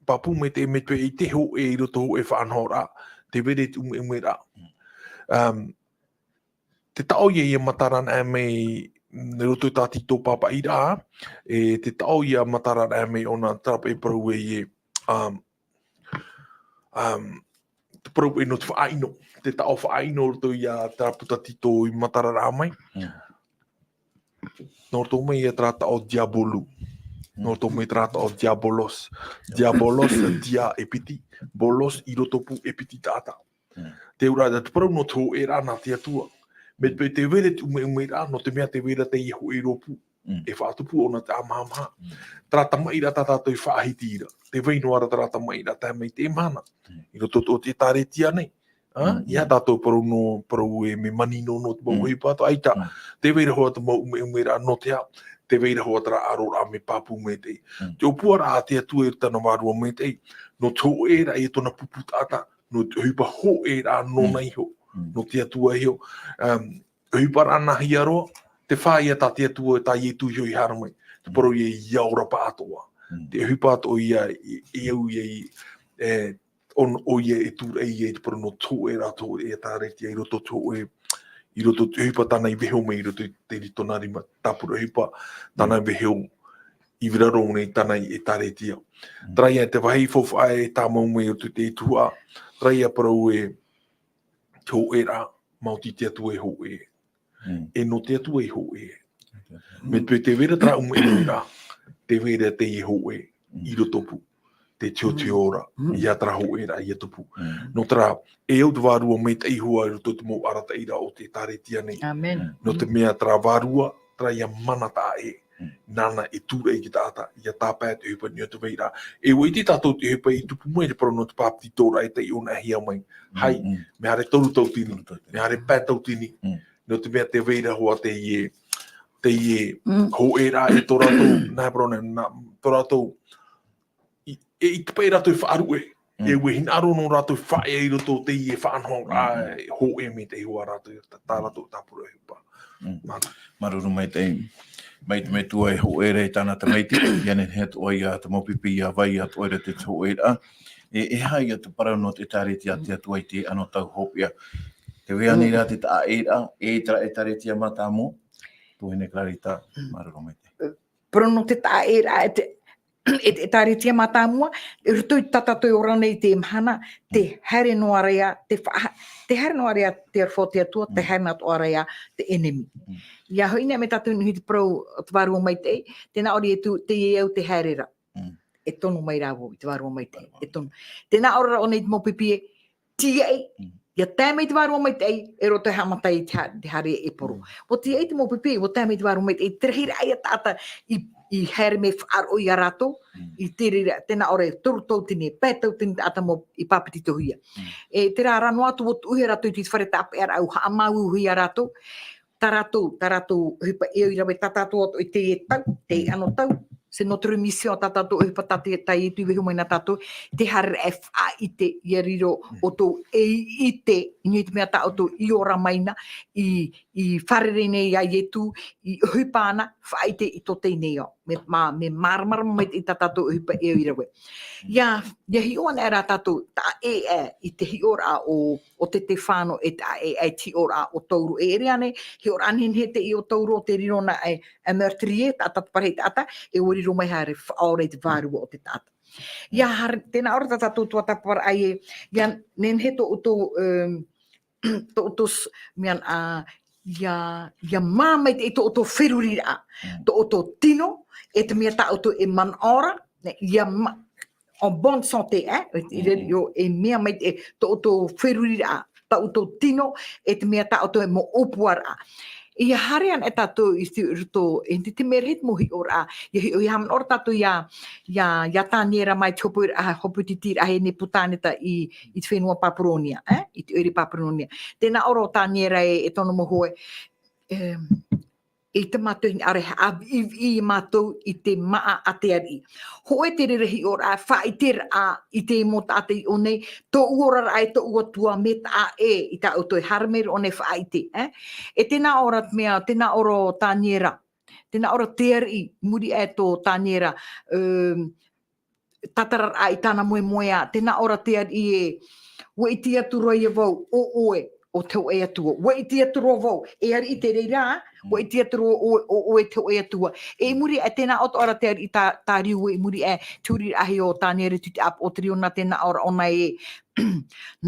pāpū maitaʻi, mai te peu ē, i te hōʻē i roto hōʻē faʻanahoraʻa, tē vai ra te ʻumeʻumeraʻa. Mm. Um, te taʻo ïa ʻia matara anaʻe mai, i roto i tā tītau pāpaʻiraʻa, e te taʻo ïa matara anaʻe mai ʻōna terā paʻi parau ē, um, um, te parau ē nō te faʻaʻino, te taʻo faʻaʻino roto ia terā puta tītau i matara ra mai. Mm. Nō roto mai ia terā taʻo diabolu. Nō roto mai terā taʻo diabolos. Diabolos, dia e piti. Bolos, i rotopū e piti taʻata. Te auraʻa, te parau nō te hōʻēraʻa nā te Atua. Mai te peu tē vai ra te ʻumeʻumeraʻa, nō te mea tē vai ra teie hōʻē rōpū. E faʻatupu ʻōna te ʻāmahamaha. Terā tamaʻi ra tā tātou i faʻahiti ra. Tē vai noa ra terā tamaʻi ra tae mai teie mahana. I roto o te ʻētāretia nei. ʻA, ia tātou parau nō, parau e mea manino nō te mau ʻohipa atoʻa, ʻaita. Tē vai ra hoʻi te mau ʻumeʻumeraʻa nō te aha, tē vai ra hoʻi terā ʻaroraʻa mea pāpū maitaʻi. Te ʻōpuaraʻa a te Atua i tāna Vārua Maitaʻi, nō te hōʻēraʻa i tōna pupu taʻata, nō te ʻohipa hōʻēraʻa nōna iho, nō te Atua iho. Um, ʻohipa rā nā hea roa, te fā ia tā te Atua, tā Ietu iho i haere mai. Te parau ia, ia ora pāʻatoʻa. Te ʻohipa atoʻa ia, e, e au ia i, e, ʻo, ʻoia e tūraʻi ia i te parau nō te hōʻēraʻa, te hōʻē ʻētāretia i roto te hōʻē, i roto te ʻohipa tāna i vaiiho mai i roto i te, i tōna rima, tāpura ʻohipa, tāna i vaiiho i raro nei tāna i ʻētāretia. Terā ia te vāhi faufaʻa e tāmau mai i roto i te tuhaʻa, terā ia parau e, te hōʻēraʻa, maoti te Atua e hōʻē. E nō te Atua e hōʻē. Mai te peu tē vai ra terā ʻumeʻumeraʻa, tē vai ra teie hōʻē, i rotopū. Te tiotio ra, ia terā hōʻēraʻa ia tupu. Nō terā, e au te Vārua Maitaʻi hoʻi i roto i te mau arataʻiraʻa o te ʻētāretia nei. Nō te mea terā Vārua, terā ia mana taʻa ʻē. Nāna e tūraʻi i te taʻata, ia tāpae te ʻohipa nei o te vairaʻa. E ʻua ʻite tātou te ʻohipa i tupu mai, te parau nō te pāpetitoraʻa e taiʻo nā hea mai. Hai, mea haere toru tauatini, mea haere pae tauatini. Nō te mea tē vai ra hoʻi teie, teie hōʻēraʻa e tō rātou, nā parau nei, nā, tō rātou, i, e, i te pae rātou e faʻaruʻe, e ʻua hinaʻaro nō rātou faʻaea i roto o teie faʻanahoraʻa, e hōʻē mai te iho a rātou, tā, tā rātou tāpura ʻohipa. Māuruuru. Māuruuru maitaʻi. Mai te metua e hōʻē ra i tāna tamaiti, ia nehenehe atoʻa ia te mau pipi ia vai atoʻa ra te hōʻēraʻa. E, e aha ia te parau nō te ʻētāretia a te Atua i te anotau hopeʻa. Tē vai ānei ra te taʻaʻēraʻa, e terā ʻētāretia mātāmua, tuahine Clarita, māuruuru maitaʻi. Parau nō te taʻaʻēraʻa, e te, e te ʻētāretia mātāmua, i roto i tā tātou e ora nei i teie mahana, tē haere noa ra ia, tē fa-, tē haere noa ra ia te aroha o te Atua, tē haere noa atoʻa ra ia te ʻenemi. Ia hoʻi nei mea tātou i niʻa i te parau o te Vārua Maitaʻi, tē nā ʻō ra Ietu, teie au tē haere ra. E tono mai rā vau i te Vārua Maitaʻi, e tono. Tē nā ʻō ra ʻōna i te mau pipi ē, tīaʻi, ia tae mai te Vārua Maitaʻi, e rō te haʻamata i te ha-, te haere e poro. ʻUa tīaʻi te mau pipi, ʻua tae mai te Vārua Maitaʻi, te rahiraʻa ia taʻata i, i haere mai faʻaroʻo ia rātou, i te reira, tē nā ʻō ra toru tauatini, pae tauatini taʻata mau i pāpetitohia. E terā rā noa atu ʻua tuʻuhia rātou i te fare tāpeʻaraʻa, ʻua haʻamāuiuihia rātou, tā rātou, tā rātou ʻohipa e au i rave, tā tātou atoʻa i teie tau, teie anotau, c'est notre mission, tā tātou ʻohipa tā te, tā Ietu i vaiiho mai nā tātou, te haereraʻa e faʻaʻite, ia riro ʻoutou ei ʻite, i niʻa i te mea tā ʻoutou i ora mai na, i, i fārerei nei ia Ietu, i ʻohipa na, faʻaʻite i tō teie nei ao. Mea, mā, mea māramarama maitaʻi tā tātou ʻohipa e au i rave. Ia, ia hiʻo anaʻe rā tātou, taʻa ʻē, ʻē, i te hiʻoraʻa o, o Tetefano e taʻa ʻē, ʻē, i te hiʻoraʻa o Tauro. E ʻere ānei, hiʻoraʻa nehenehe teie o Tauro, tē riro na e, e meurtrier, taʻata te parau taʻata, e ʻua riro mai haere faʻaora i te vārua o te taʻata. Ia, haere, tē nā ʻō ra tā tātou tuatāpaparaʻa ē, ia nehenehe tō ʻoutou, um, tō ʻoutou s-, mea, ā, ia, ia mā maitaʻi tō ʻoutou feruriraʻa, tō ʻoutou tino, e te mea tā ʻoutou e manaʻo ra, ne, ia mā, en bonne santé, eh, i reira, ʻio, e mea maitaʻi tō ʻoutou feruriraʻa, tā ʻoutou tino, e te mea tā ʻoutou e mau ʻōpuaraʻa. Ia haere anaʻe tātou i te roto, e te, te mea rahi te mau hiʻoraʻa, ia hiʻo, ia haʻamanaʻo ra tātou ia, ia, ia Taniera mai te hopoiraʻa, hopoititiraʻa a Nepukaneta i, i te fenua Papuronia, eh? I te ʻoire Papuronia. Tē nā ʻō ra ʻo Taniera e, e tono mau hoa, em, e te mātou hinaʻaro e haʻaviʻiviʻi mātou i te māʻa a te ariʻi. Hōʻē te reira hiʻoraʻa, faʻaʻiteraʻa i te mau taʻata i ʻō nei, tōʻu oraraʻa e tōʻu Atua, mea taʻa ʻē i tā ʻoutou e haere mai ra ʻō nei faʻaʻite, eh? E tē nā ʻō ra te mea, tē nā ʻō ra ʻo Taniera, tē nā ʻō ra te ariʻi, muri aʻe tō Taniera, um, tātararaʻa i tāna moemoeā, tē nā ʻō ra te ariʻi ē, ʻua ʻite atu ra ia vau, ʻo ʻoe, o te hōʻē Atua. ʻUa ʻite atu roa vau, e ariʻi te reira, ʻua ʻite atu roa ʻoe, ʻo, ʻoe te hōʻē Atua. E i muri aʻe tēnā ʻoto ara te ariʻi tā, tā Riu, e i muri aʻe te huriraʻahia o Taniera i te ʻāpoʻo o Teriona, tēnā ʻō ra ʻōna ē,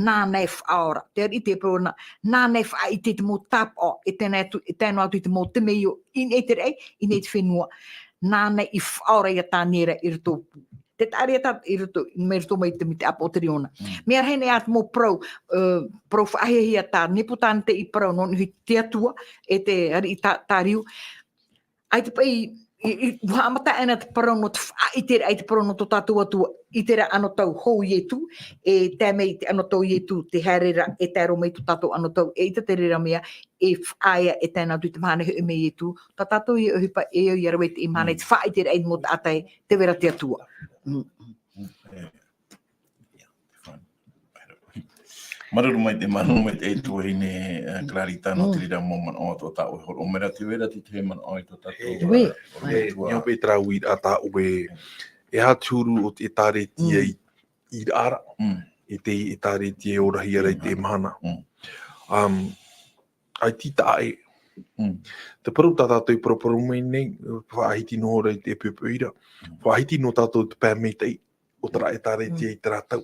nāna e faʻaora. Te ariʻi tē parau na, nāna e faʻaʻite i te mau tāpaʻo, e tae noa atu, e tae noa atu i te mau temeio, i niʻa i te raʻi, i niʻa i te fenua. Nāna i faʻaora ia Taniera i roto te taʻareʻa tā, i roto, mai roto mai te, mai te ʻāpoʻo o Teriona. Mea rahi nei ā te mau parau, ē, parau faʻahiahia tā Nepukaneta i parau nō niʻa i te Atua, e te ariʻi tā, tā Riu. ʻAita paʻi, i, i, ʻua haʻamata aʻena te parau nō te faʻaʻiteraʻa i te parau nō tō tātou Atua, i terā anotau hou Ietu, e tae mai i te anotau Ietu, te haere ra, e tae roa mai tō tātou anotau, eʻita te reira mea, e faʻaea, e tae noa atu i te mahana e hoʻi mai Ietu, tā tātou ia ʻohipa, e au ia rave i te mahana, i te faʻaʻiteraʻa i te mau taʻata ē, tē vai ra te Atua. Mm. Māuruuru maitaʻi, māuruuru maitaʻi e tuahine, ē, Clarita, nō te reira mau manaʻo atoʻa tā ʻoe e hōroʻa mai ra, tē vai ra te tahi manaʻo i tō tātou, ē, ē, ʻo te Atua. Nō te reira tā ʻoe, e aha te huru o te ʻĒkālesia i, i raʻa ra, e te ʻĒkālesia e orahia ra i teie mahana. Um, ʻAita i taʻa ē. Te parau tā tātou e paraparau mai nei, faʻahiti noa ra i te poʻipoʻi ra. Faʻahiti nō tātou te pae maitaʻi o terā ʻĒkālesia i terā tau.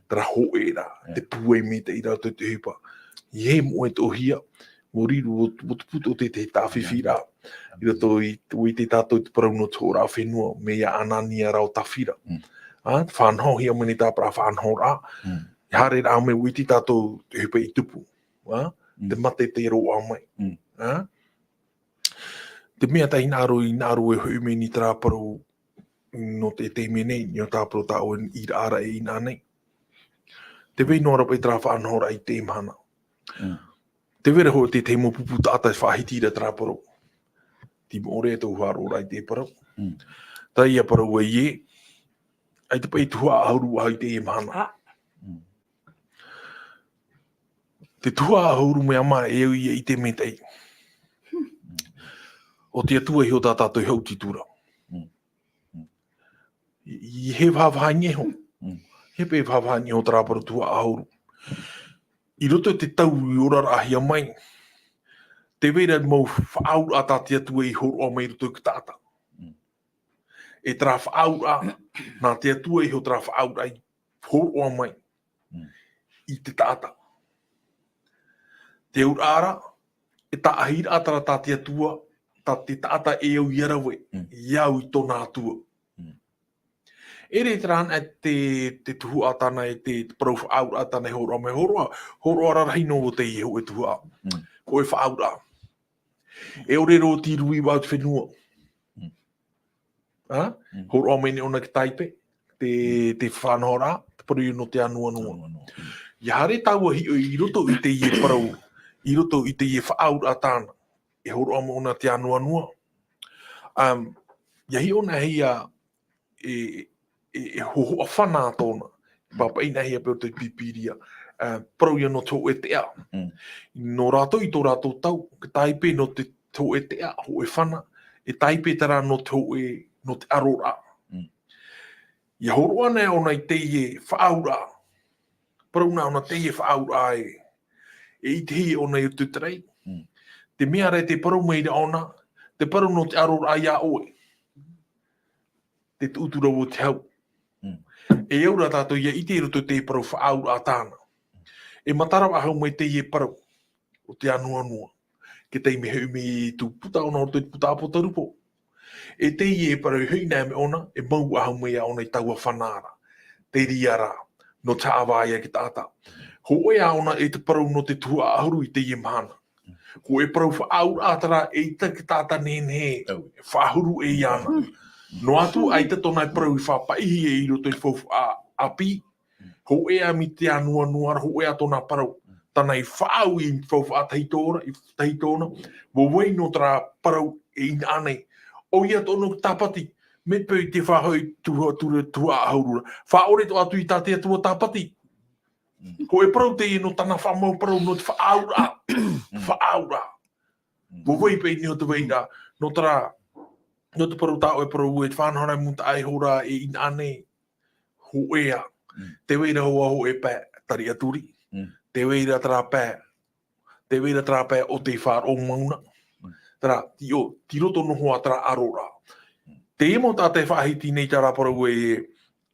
Terā hōʻē ra, te pūai maitaʻi rātou te ʻohipa. ʻEiaha moʻe tō ʻohia, ʻua riro, ʻua, ʻua tupu tō te, te tāfifi ra. I roto i, ʻua ʻite tātou te parau nō te hōroʻa fenua, mai iā Anania rā ʻo Safira. Ā, te faʻanahohia mai nei tāpara faʻanahoraʻa. E haere ra mai, ʻua ʻite tātou te ʻohipa i tupu. Ā, te mate tei roaʻa mai. Ā? Te mea tā hinaʻaro, hinaʻaro e hoʻi mai nei terā parau nō te, te mea nei, nō terā parau tā ʻoe i raʻa ra e ʻinā nei. Tē vai noa ra paʻi terā faʻanahoraʻa i teie mahana. Tē vai ra hoʻi te, te mau pupu taʻata e faʻahiti ra terā parau. Tei moʻe ra tō hāroʻaraʻa i te parau. Teie parau ē, ʻaita paʻi tuhaʻa ʻahuru ā i teie mahana. Te tuhaʻa ʻahuru mea mā e au ia ʻite maitaʻi. ʻO te Atua iho tā tātou e haʻuti atu ra. I, i he vahavaha i niʻa iho. He pae vahavaha i niʻa iho terā parau tuhaʻa ʻahuru. I roto i te tau i oraraʻahia mai, tē vai ra mau faʻaauraʻa tā te Atua i hōroʻa mai i roto i te taʻata. E terā faʻaauraʻa, nā te Atua iho terā faʻaauraʻa i hōroʻa mai i te taʻata. Te auraʻa ra, e taʻahiraʻa terā tā te Atua, tā te taʻata e au ia rave, e au i tōna Atua. E ʻere terā anaʻe te, te tuhaʻa tāna e te, te parau faʻaauraʻa tāna e hōroʻa mai, hōroʻa, hōroʻa rarahi noa vau teie hōʻē tuhaʻa. Hōʻē faʻaauraʻa. E ʻore roa tei rui vau te fenua. Ā? Hōroʻa mai nei ʻōna te tāipe, te, te faʻanahoraʻa, te parau nō te ānuanua. ʻIa haere tāua i, i roto i teie parau, i roto i teie faʻaauraʻa tāna. E hōroʻa mai ʻōna te ānuanua. Um, ʻia hiʻo na hia e, e, e hōhoʻa fana tōna. Pāpaʻihia paʻi o te Pīpīria. Uh, parau ia nō te hōʻē teʻa. Nō rātou i tō rātou tau, ka tāipe nō te hōʻē teʻa, hōʻē fana, e tāipe terā nō te hōʻē, nō te ʻaroraʻa. ʻIa hōroʻa na ʻōna i teie faʻaauraʻa. Parau na ʻōna teie faʻaauraʻa e, e ʻitehia ʻōna i roto i te raʻi. Te mea ra e tē parau mai ra ʻōna, te parau nō te ʻaroraʻa ia ʻoe. Te tuʻutu ra vau te hau. E au ra tātou ʻia ʻite i roto i te parau faʻaauraʻa tāna. E matara faʻahou mai teie parau o te ānuanua. Te taime e hoʻi mai Ietu, puta ʻōna o roto i te puta ʻApotarupo. E teie parau e hoʻi na mai ʻōna, e mau faʻahou mai ʻōna i taua fana ra. Te reira rā, nō te haʻavā ia i te taʻata. Hōʻē ā ʻōna e te parau nō te tuhaʻa ʻahuru i teie mahana. Hōʻē parau faʻaauraʻa terā, eʻita te taʻata nehenehe e faʻahuru iāna. Noa atu, ʻaita tōna parau i faʻapaʻihia i roto i te faufaʻa ʻāpī, hōʻē ā mai te ānuanua ra, hōʻē ā tōna parau. Tāna i faʻaau i te faufaʻa tahito ra, i tahito na, ʻua vai noa terā parau e ʻinā nei. ʻOia tōna tāpati, mai te peu i te faʻahoʻi tuha, tuha, tuhaʻa ʻahuru ra. Faʻaʻore atoʻa atu i tā te Atua tāpati. Hōʻē parau teie nō tāna faʻamau parau nō te faʻaauraʻa. Faʻaauraʻa. ʻUa vai paʻi nei ʻo te vai ra, nō terā, nō te parau tā ʻoe parau e te faʻanahoraʻa i mūtaʻa iho ra e ʻinā nei. Hōʻē ā. Tē vai ra hoʻi hōʻē pae tariʻaturi. Tē vai ra terā pae Te vai ra terā pae o te faʻaroʻo mauna. Terā, i ʻō, tei roto noa atu terā ʻaroraʻa. Teie mau taʻata e faʻahiti nei terā parau e,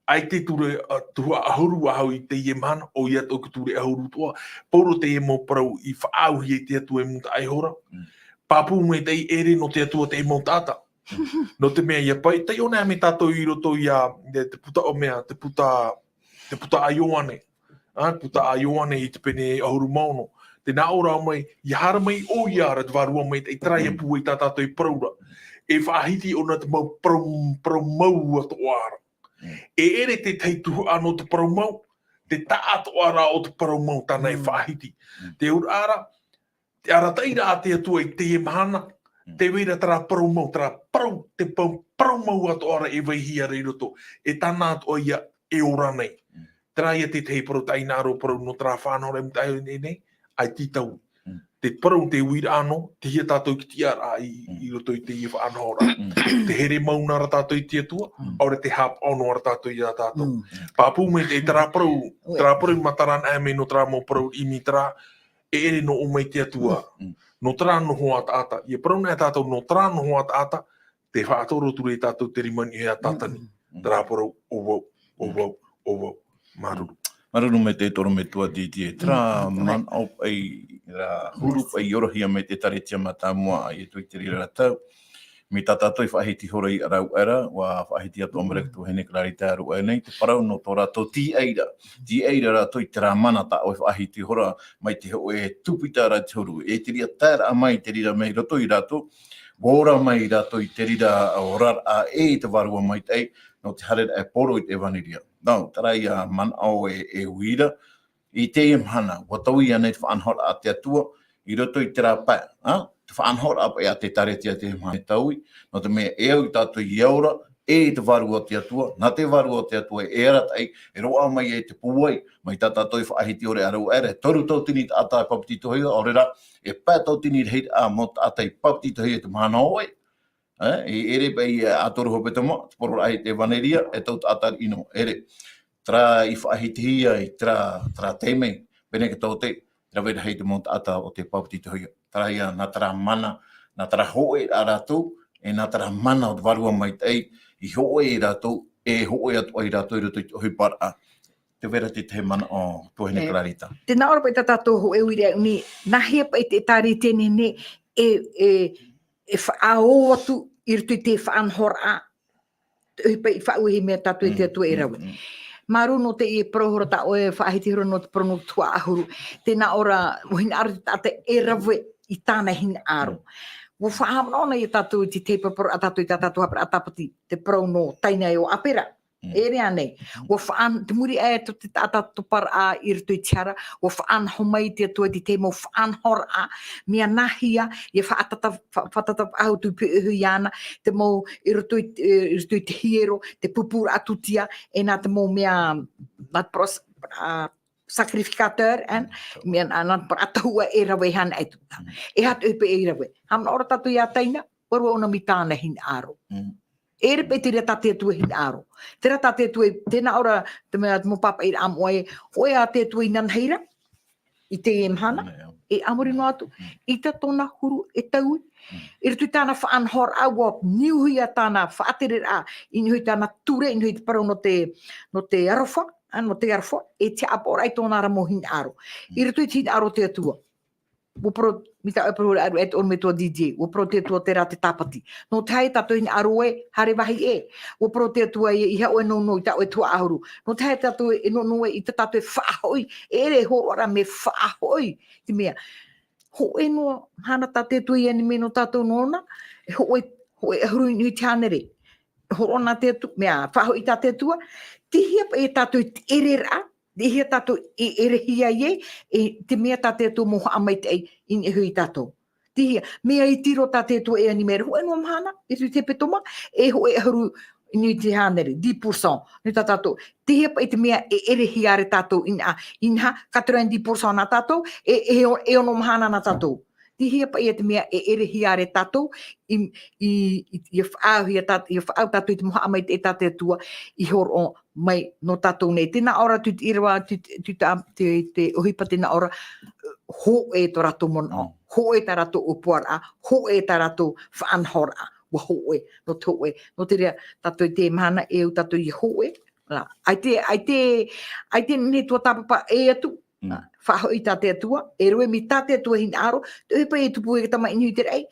ʻaita e ture, ā, tuhaʻa ʻahuru ā hoʻi i teie mahana, ʻoia atoʻa te ture ʻahuru atoʻa, pauroa teie mau parau i faʻaauhia e te Atua i mūtaʻa iho ra. Mm. Pāpū maitaʻi e ʻere nō te Atua teie mau taʻata. Nō te mea ʻia paʻi, taiʻo anaʻe mai tātou i roto ia, te, te puta o mea, te puta, te puta a Ioane. Ā, te puta a Ioane i te pene ʻahuru mā ono. Tē nā ʻō ra mai, ʻia haere mai ʻoia ra te Vārua Maitaʻi, terā ʻia pūai tā tātou e parau ra. E faʻahiti ʻōna te mau parau, parau mau atoʻa ra. Mm. E ʻere te tahi tuhaʻa nō te parau mau, te taʻatoʻaraʻa o te parau mau tāna e faʻahiti. Mm. Te auraʻa ra, te arataʻiraʻa a te Atua i teie mahana, mm, te vai ra terā parau mau, terā parau, te pau-, parau mau atoʻa ra e vaihia ra i roto, e tāna atoʻa ia e ora nei. Mm. Terā ia te tahi parau tāʻu hinaʻaro parau nō terā faʻanahoraʻa i mūtaʻa iho nei, ʻaita i taui. Mm. Te parau, te uiraʻa nō, tei hea tātou i te tiʻaraʻa i, mm, i roto i teie faʻanahoraʻa. Mm. Tē here mau na ra tātou i te Atua, mm, ʻaore tē haʻapaʻo noa ra tātou ia tātou. Mm. Pāpū mai te, terā parau, terā parau i matara anaʻe mai nō terā mau parau ʻimi terā, e ʻere nō ʻō mai te Atua. Mm. Nō terā nohoa taʻata. ʻIa parau anaʻe tātou nō terā nohoa taʻata, tē faʻatoro atu ra ia tātou te rima niʻa iho ia Tātani. Mm. Terā parau, ʻo vau, ʻo vau, ʻo vau. Māuruuru. Māuruuru maitaʻi e te ʻorometua Didier. Terā manaʻo paʻi ra, huru paʻi i ʻorohia mai te ʻĒkālesia mātāmua, ʻaita i te reira ra tau. Mai tā tātou i faʻahiti ihora i Arauʻera, ʻua faʻahiti atoʻa mai ra te tuahine Clarita Arauʻera nei, te parau nō tō rātou tīaʻi ra. Tīaʻi ra rātou i terā mana tā ʻoe i faʻahiti ihora mai te hōʻē Tupita ra te huru. E te reira taeraʻa mai te reira mai roto ia rātou, ʻua ora mai rātou i te reira oraraʻa e i te Vārua Maitaʻi, nō te haereraʻa e poro i te ʻevanelia. Nau, terā ia manaʻo e, e uira, i teie mahana, ʻua taui anaʻe te faʻanahoraʻa a te Atua, i roto i terā pae, ā? Te faʻanahoraʻa paʻi a te ʻĒkālesia i teie mahana e taui, nō te mea e au ia tātou ʻia ora, e i te Vārua o te Atua, nā te Vārua o te Atua e arataʻi, e roaʻa mai ai te pūai, mai tā tātou i faʻahiti ihora i Arauʻera, e toru tauatini taʻata i papetitohia, ʻaore rā, e pae tauatini rahiraʻa mau taʻata i papetitohia i te mahana hōʻē, ā, e ʻere paʻi ʻa toru hepetoma, te pororaʻa i te ʻevanelia, e tau taʻata riʻi noa, ʻere. Terā i faʻahitihia i terā, terā taime, Peneketote, rave rahi te mau taʻata o tei papetitohia. Terā ia, nā terā mana, nā terā hōʻē ia rātou, e nā terā mana o te Vārua Maitaʻi, i hōʻē ia rātou, e hōʻē atoʻa ia rātou i roto i te ʻohiparaʻa. Tē vai ra te tahi manaʻo, tuahine Clarita. Tē nā ʻō ra paʻi tā tātou hōʻē uiraʻa nei, nāhea paʻi te ʻĒkālesia nei, e, e, e faʻaō atu i roto i te faʻanahoraʻa, te ʻohipa i faʻauehia mai ia tātou e te Atua e rave. Māuruuru nō teie parau ihora tā ʻoe e faʻahiti ihora nō te parau nō te tuhaʻa ʻahuru. Tē nā ʻō ra, ʻua hinaʻaro te taʻata e rave i tāna hinaʻaro. ʻUa faʻahaʻamanaʻo na ia tātou i te tahi paraparauraʻa a tātou i tā tātou haʻapiʻiraʻa tāpati, te parau nō Taina e ʻo Apera. ʻEre ānei. ʻUa faʻan-, te muri aʻe tō te taʻata toparaʻa i roto i te hara, ʻua faʻanaho mai te Atua i te tahi mau faʻanahoraʻa, mea nāhea, ʻia faʻatata-, fa-, faʻatata faʻahou atu i pīhaʻi iho iāna, te mau i roto i, i roto i te hiero, te pūpūraʻa tūtia, e nā te mau mea, nā te pros-, ā, sacrificateur, ā, mea nā, nā te parau tahua e rave anaʻe tū. E aha te ʻohipa e rave. Haʻamanaʻo ra tātou ia Taina, ʻua rave ʻōna mai tāna hinaʻaro. ʻEre paʻi te reira tā te Atua e hinaʻaro. Terā tā te Atua e, tē nā ʻō ra, te mea, te mau pāpaʻiraʻa moʻa ē, hōʻē ā te Atua inanahi ra, i teie mahana, e a muri noa atu, ʻaita tōna huru e taui. I roto i tāna faʻanahoraʻa, ʻua niuhia tāna faʻatereraʻa, i niʻa i tāna ture, i niʻa i te parau nō te, nō te aroha, ā, nō te aroha, e te haʻapaʻoraʻa i tōna ra mau hinaʻaro. I roto i te hinaʻaro o te Atua. ʻUa parau, mai tā ʻoe parau ra, e te ʻorometua Didier, ʻua parau te Atua terā te tāpati. Nō te aha tātou e hinaʻaro ē, haere vāhi ē. ʻUa parau te Atua ē, ʻeiaha ʻoe e nounou i tā ʻoe tuhaʻa ʻahuru. Nō te aha tātou e nounou ai, ʻaita tātou e faʻahoʻi, e ʻere e hōroʻa ra mea faʻahoʻi, te mea. Hōʻē noa mahana tā te Atua i ani mai nō tātou nōna, e hōʻē, hōʻē ʻahuru i niʻa i te hānere. Hōroʻa nā te Atua, mea, faʻahoʻi tā te Atua, tei hea paʻi ia tātou i te ʻereraʻa, tei hea tātou e ʻerehia ai, e te mea tā te Atua mau haʻamaitaʻi i niʻa iho ia tātou. Tei hea, mea iti roa tā te Atua e ani mai ra, hōʻē noa mahana, i te hepetoma, e hōʻē ʻahuru i niʻa i te hānere, dix pour cent, nō tā tātou. Tei hea paʻi te mea e ʻerehia ra tātou inaha, inaha, quatre-vingt-dix pour cent nā tātou, e, e, e ono mahana nā tātou. Tihia paʻi ia te mea e ʻerehia ra tātou, i, i, i, ia faʻaauhia tā-, ia faʻaau tātou i te mau haʻamaitaʻi tā te Atua, i hōroʻa mai nō tātou nei. Tēnā ʻō ra tū te ʻīrava, tū te, tū te, te, te ʻohipa tēnā ʻō ra, hōʻē tō rātou manaʻo, Mm. hōʻē tā rātou ʻōpuaraʻa, hōʻē tā rātou faʻanahoraʻa, ʻua hōʻē, nō te hōʻē, nō te reira, tātou i teie mahana e au tātou ia hōʻē, rā. ʻAita, ʻaita, ʻaita nei tuatāpapa e atu, Mm. faʻahoʻi tā te Atua, e rave mai tā te Atua hinaʻaro, te ʻohipa e tupu e te tamaʻi nui i te raʻi,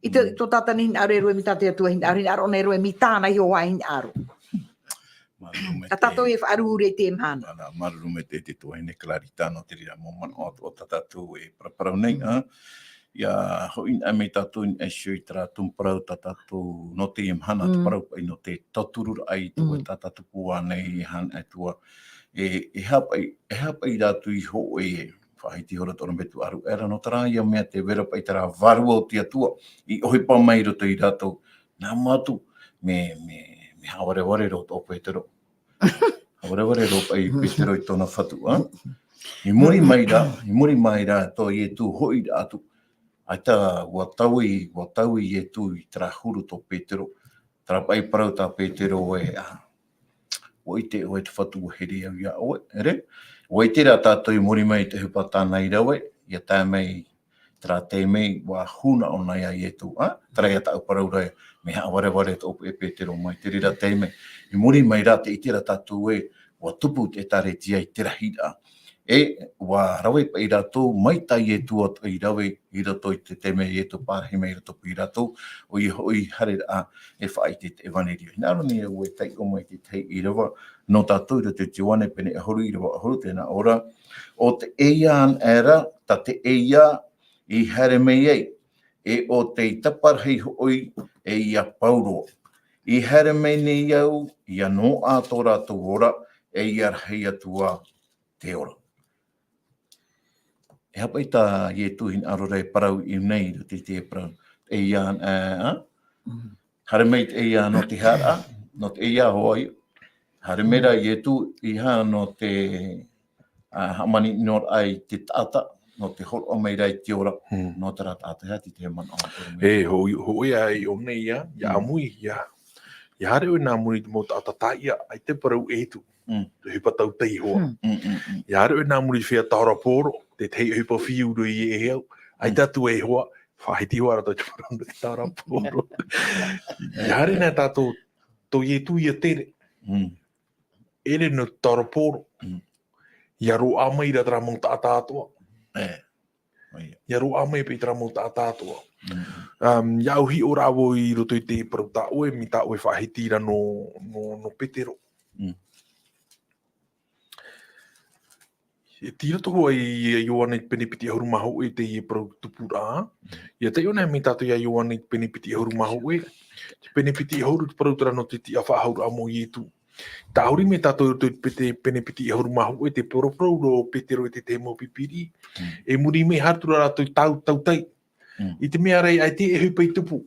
i te, Mm. tō tātana hinaʻaro e rave mai tā te Atua hinaʻaro, hinaʻaro ʻōna e rave mai tāna iho ā hinaʻaro. Māuruuru maitaʻi. Tā tātou e faʻaruru i teie mahana. Ana, māuruuru maitaʻi te tuahine Clarita nō te reira mau manaʻo atoʻa tā tātou e paraparau nei, Mm. ā. Ia hoʻi anaʻe mai tātou i niʻa iho i terā tumu parau tā tātou nō teie mahana, te Mm. parau paʻi nō te tautururaʻa i te Mm. ʻoe tātātupu ānei, e hana e tua. E, e aha paʻi, e aha paʻi rātou i hōʻē, faʻahiti ihora tō rātou ʻaruʻera nō terā ia mea tē vai ra paʻi terā vārua o te Atua, i ʻohipa mai i roto ia rātou, nā mua atu, mea, mea, mea haʻavarevare roa tō Petero. Haʻavarevare roa paʻi Petero i tōna Fatu, ā? I muri mai rā, i muri mai rā tō Ietu hoʻi rā atu. ʻAita, ʻua taui, ʻua taui Ietu i terā huru tō Petero. Terā paʻi parau tā Petero ē, ā. ʻUa ʻite ʻoe te Fatu ʻua here au ia ʻoe, ʻere? ʻUa ʻite rā tātou i muri mai i te ʻohipa tāna i rave, ia tae mai terā taime ʻua huna ʻōna ia Ietu, ā? Terā ia tāʻu parau ra, mea haʻavarevare tō ʻoe e Petero mai te reira taime. I muri mai rā tē ʻite ra tātou ē, ʻua tupu te ʻĒkālesia i te rahiraʻa. E, ʻua rave paʻi rātou, mai tā Ietu atoʻa i rave i roto i te taime Ietu parahi mai i roto paʻi ia rātou, ʻoia hoʻi haereraʻa e faʻaʻite i te ʻEvanerio. Hinaʻaro nei au e taiʻo mai i te tahi ʻīrava nō tātou i roto i te Ioane pene ʻahuru, ʻīrava ʻahuru, tēnā ʻō ra, ʻo te ʻeiā anaʻe ra, tā te ʻeiā i haere mai ai, e ʻo tei taparahi hoʻi e ia pauroa. I haere mai nei au, ʻia noaʻa tō rātou ora, e ʻia rahi atu ā te ora. E aha paʻi tā Ietu hinaʻaro ra e parau i ʻō nei i roto i te parau. E ia, ā, ā? Mm. Haere mai te ʻeiā nō te haʻaraʻa, nō te ʻeiā hoʻi. Haere mai rā Ietu, ʻeiaha nō te, ā, hāmani noa ai te taʻata, nō te hōroʻa mai ra i te ora, Mm. nō terā taʻata, e aha te manaʻo ʻoe? E, hō-, hōʻē ā i ʻō nei ia, ia Mm. ʻāmui, ia, ia haere ʻoe nā muri i te mau taʻata taiʻa, ʻaita e parau e Ietu. Mm. Te ʻohipa tautai hoʻi. Mm. Mm, mm, mm. Ia haere ʻoe nā muri i te feiā taora poro, te tahi ʻohipa fiu roa ia e au. ʻAita Mm. atu e hoa, faʻahiti hoʻi rātou te parau nō te taora poro. Ia haere nā tātou, tō Ietu ia tere. Mm. ʻEre nō te taora poro. Mm. Ia roaʻa mai ra terā mau taʻata atoʻa. E. ʻOia. Ia roaʻa mai paʻi terā mau taʻata atoʻa. Mm. Um, ia au hiʻo ra vau i roto i te parau tā ʻoe, mai tā ʻoe faʻahiti ra nō, nō, nō Petero. Mm. E tei roto hoʻi ia Ioane pene piti ʻahuru mā hōʻē teie parau tupuraʻa. Mm. Ia taiʻo anaʻe mai tātou ia Ioane pene piti ʻahuru mā hōʻē. Te pene piti ʻahuru te parau terā nō te tiʻafaʻahouraʻa mo Ietu. Tahuri mai tātou i roto i te pene piti ʻahuru mā hōʻē, te paraparau ra ʻo Petero e te tahi mau pipi. Mm. E muri mai haere atu ra rātou i tau, tautai. Mm. I te mea ra, ʻaita e ʻohipa i tupu.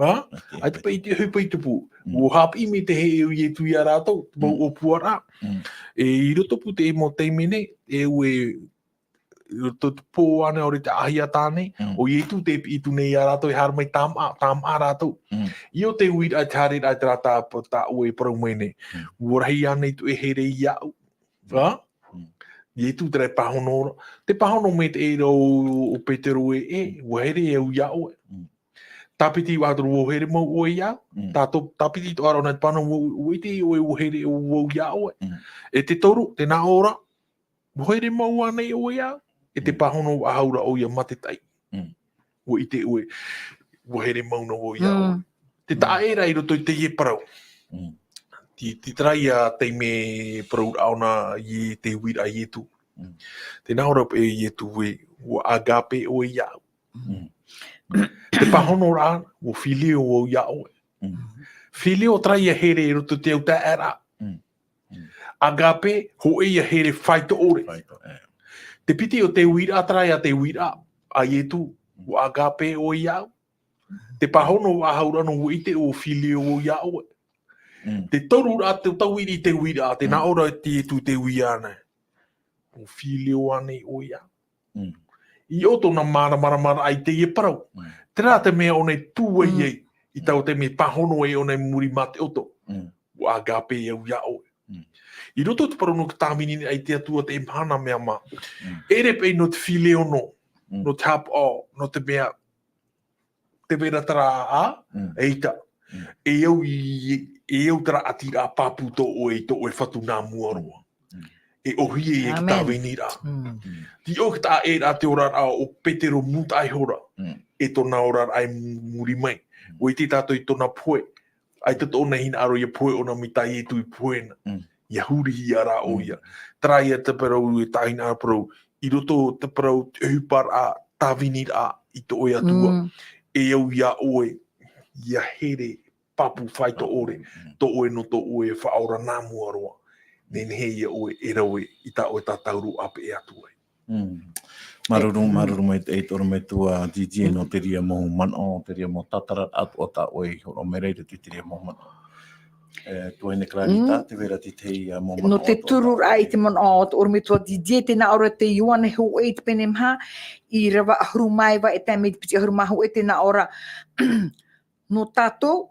Ha? ʻAita e ʻohipa i tupu. Mm. ʻUa haʻapiʻi mai te hē ʻo Ietu ia rātou, te mau Mm. ʻōpuaraʻa. Mm. E i roto pū te mau taime nei, e ʻua i roto te pō ānei, ʻaore te ʻāhiahi ānei, Mm. ʻo Ietu tei piʻi atu nei ia rātou e haere mai tāmaʻa, tāmaʻa rātou. Mm. ʻIa ʻo te uiraʻa i te haereraʻa i terā tā, tā ʻoe e parau mai nei. Mm. ʻUa rahi ānei tō ʻoe here iāʻu. Ha? Mm. Ietu terā e pāhono ra. Tē pāhono mai te reira ʻo, ʻo Petero ē, e, ʻua here au iā ʻoe. Mm. Tāpiti vau, ʻua here mau ʻoe iāʻu. Mm. Tātou, tāpiti atoʻa ra ʻōna te pāhono, ʻua, ʻua ʻite ʻoe ʻua here au iā ʻoe. Mm. E te toru, tēnā ʻō ra, ʻua here mau ānei ʻoe iāʻu? E te Mm. pāhono faʻahou ra ʻoia, mā te taʻi. Mm. ʻUa ʻite ʻoe, ʻua here mau noa vau iā ʻoe. Mm. Te Mm. taʻa ʻē ra i roto i teie parau. Mm. Te, te terā ia taime parauraʻa ʻōna i te uiraʻa a Ietu. Mm. Tēnā ʻō ra paʻi e Ietu ē, ʻua agape ʻoe iāʻu. Mm. Te pāhonoraʻa, ʻua phileo au iā ʻoe. Mm. Phileo terā ia here i roto i te autaeaʻeraʻa. Mm. Mm. Agape, hōʻē ia here faito ʻore. Faito, e. Te piti o te uiraʻa terā ia te uiraʻa a Ietu, Mm. ʻua agape ʻoe iāʻu. Te pāhono faʻahou ra nō ʻua ʻite ʻua phileo au iā ʻoe. Mm. Te toru ra, te tauiri i te uiraʻa, tēnā Mm. ʻō ra e Ietu te uiraʻa nei. ʻUa phileo ānei ʻoe iāʻu? Mm. I ʻō tōna māramarama i teie parau. Mm. Terā te mea ʻōna i pūai Mm. ai, i taua taime pāhono ai ʻōna i muri mā te ʻoto. Mm. ʻUa agape au iā ʻoe. Mm. I roto te parau nō te tāviniraʻa i te Atua te mahana mea mā. Mm. ʻEre paʻi nō te fileo nō, Mm. nō te haʻapaʻo, nō te mea, te vera terā ā, Mm. eita. Mm. E au i, e au terā ʻatiraʻa pāpū tō ʻoe i tō ʻoe Fatu nā mua roa. Mm. E ʻōhie e te Amen. tāviniraʻa. Mm. Mm. Tei ʻō te taʻa ʻē rā te oraraʻa o Petero mūtaʻa ihora. Mm. E tōna oraraʻa i muri mai. Mm. ʻUa ʻite tātou i tōna pohe. ʻAita tōna hinaʻaro ʻia pohe ʻōna mai tā Ietu i pohe na. Mm. ʻIa hurihia rā ʻoia. Mm. Terā ia te parau e tāʻu hinaʻaro parau. I roto te parau te ʻohiparaʻa tāviniraʻa i tō ʻoe Atua. Mm. E au iā ʻoe, ʻia here pāpū faito ʻore, Mm. tō ʻoe nō tō ʻoe Faʻaora nā mua roa. Nehenehe ia ʻoe e rave i tā ʻoe tātauro ʻāpeʻe atu ai. Mm. Māuruuru, Mm. māuruuru maitaʻi te ʻorometua Didier nō Mm. te reira mau manaʻo, te reira mau tātararaʻa atoʻa tā ʻoe i hōroʻa mai ra i roto i te reira mau manaʻo. E, tuahine Clarita, Mm. tē vai ra te tahi, ā, mau Nō manaʻo te atoʻa tā tururaʻa ʻoe. i te manaʻo o te ʻorometua Didier, tē nā ʻō ra te Ioane hōʻē i te pene maha, i ʻīrava ʻahuru mā iva e tae mai i te piti ʻahuru mā hōʻē, tē nā ʻō ra, nō tātou,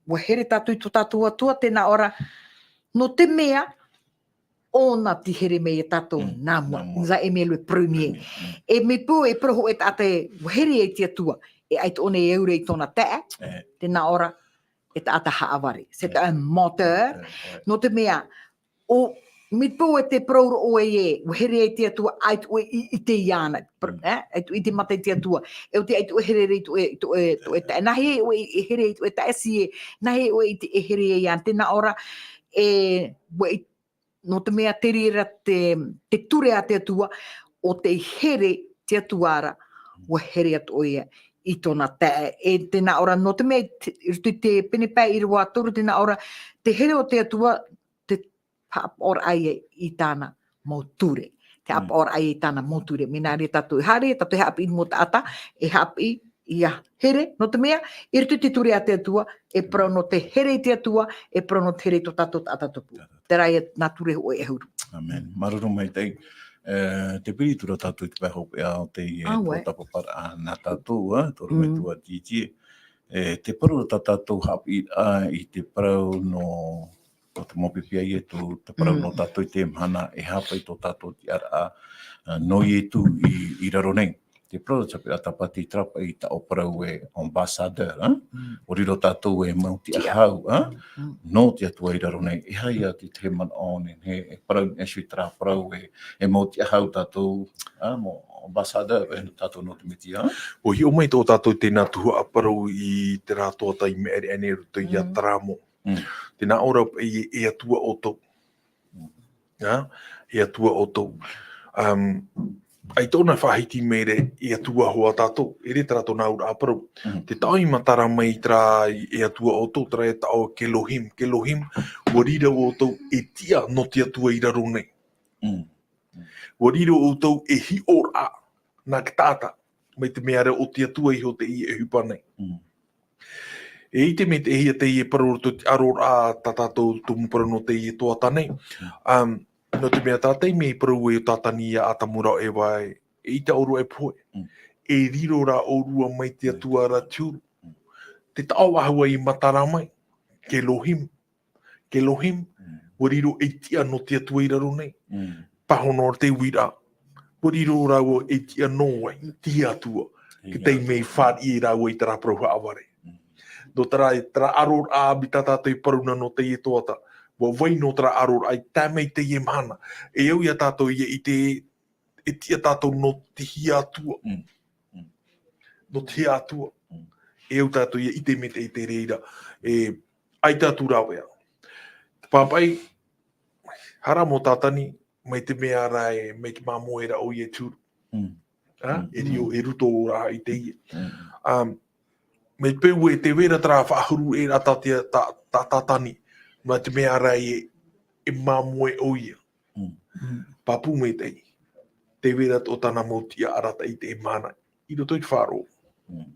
ʻua here tātou i tō tātou Atua, tē nā ʻō ra, nō te mea, ʻōna tei here mai ia tātou Mm, nā mua, nā mua. Nous a aimé le premier. Premier, mm. E mea pū, e parau hōʻē taʻata ʻua here i te Atua, e ʻaita ʻōna e aura i tōna taeaʻe, Eh. tē nā ʻō ra, e taʻata haʻavare. C'est Eh. un menteur. Eh, eh. Nō te mea, ʻo, mea pū e te parau ra ʻoe ē, ʻua here i te Atua, ʻaita ʻoe i, i ʻite iāna. Par-, Mm. eh, ʻaita ʻoe i ʻite mata i te Atua. E ʻo te ʻaita ʻoe here i tō ʻoe, tō ʻoe, tō ʻoe taeaʻe. Nāhea ʻoe e here i tō ʻoe taeaʻe, e, nāhea ʻoe i te, e here iāna. Tē nā ʻō ra, e, ʻua i-, nō te mea te reira te, te ture a te Atua, ʻo tei here te Atua ra, ʻua here atu ʻoia i tōna taeaʻe. E tē nā ʻō ra, nō te mea, te, i roto i te pene pae ʻīrava toru, tē nā ʻō ra, te here o te Atua, te haʻapaʻoraʻa ia i tāna mau ture. Te Mm. haʻapaʻoraʻa ia i tāna mau ture. Mea nā reira tātou e haere, tātou e haʻapiʻi i te mau taʻata, e haʻapiʻi ʻia here, nō te mea, i roto i te ture a te Atua, e parau nō te here i te Atua, e parau nō te here i tō tātou taʻata tupu. Terā ia nā ture hōʻē ʻahuru. Amen. Māuruuru maitaʻi. E, tē piri atu ra tātou i te pae hopeʻa o teie Āe. tō tāpaparaʻa nā tātou, ā, tō Mm. ʻorometua Didier. E, tē parau ra tā tātou haʻapiʻiraʻa i te parau nō, nō te mau pipi a Ietu, te parau Mm. nō tātou i teie mahana, e aha paʻi tō tātou tiʻaraʻa, ā, nō Ietu i, i raro nei. Te parau ra te haʻapiʻiraʻa tāpati, terā paʻi tā ʻoe parau e ambassadeur, ā? Mm. ʻUa riro tātou e mau tiʻa Tiʻa. hau, ā? Mm. Nō te Atua i raro nei. E aha ia te, te manaʻo nehenehe, e parau nei ʻoe i terā parau e, e mau tiʻa hau tātou, ā, mau ambassadeur, e, tātou nō te Mesia. ʻUa hiʻo mai tō tātou i teie tuhaʻa parau i terā tuhaʻa i Mereane i roto ia Mm. Teramo. Mm. Tē nā ʻō ra paʻi e, e Atua ʻoutou. Mm. Ā, e Atua ʻoutou. Um, ʻaita ʻōna faʻahiti mai ra, e Atua hoʻi tātou. ʻEʻere terā tōna auraʻa parau. Mm. Te taʻo i matara mai terā e Atua ʻoutou, terā e taʻo Kelohim. Kelohim, ʻua riro ʻoutou e tiʻa nō te Atua i raro nei. Mm. ʻUa riro ʻoutou e hiʻoraʻa nā te taʻata, mai te mea ra ʻo te Atua iho teie e ʻohipa nei. Mm. E ʻite mai teie, teie parau roto i te ʻaroraʻa tā tātou tumu parau nō teie tuhaʻa nei. Mm. Um, nō te mea tā te taime i parau ai ʻo Tātani ia Atamu ra ʻo Eva ē, eʻita ʻōrua e pohe. Mm. E riro rā ʻōrua mai te Atua ra te huru. Mm. Te taʻo āhua i matara mai, Kelohim. Kelohim, Mm. ʻua riro e tiʻa nō te Atua i raro nei. Mm. Pāhono ra te uiraʻa. ʻUa riro rāua e tiʻa nō vai, te Atua. Te Ia. taime i fāriʻi rāua i terā parau haʻavare. Mm. Nō terā, terā ʻaroraʻa ʻāpī tā tātou i parau na nō teie tuhaʻa. ʻUa vai noa terā ʻaroraʻa i tae mai teie mahana. E au ia tātou ʻia ʻite e tiʻa tātou nō te hia Atua. Mm. Mm. Nō te hia Atua. Mm. E au tātou ʻia ʻite mai te, te reira. E, ʻaita atu rāveʻa. Te pāpaʻi, hara mō Tātani, mai te mea ra e, mai te māmoe ra ʻoia i te huru. Mm. Ā? Mm. E riro, e ruto rā i teie. Mm. Um, mai te peu e tē vai ra terā faʻahuru e rā tā te, tā, tā Tātani, mai te mea ra e, e māmoe ʻoia. Mm. Mm. Pāpū maitaʻi, tē vai ra tō tāna mau tiʻa arataʻi i teie mahana, i roto i te faʻaroʻo. Mm.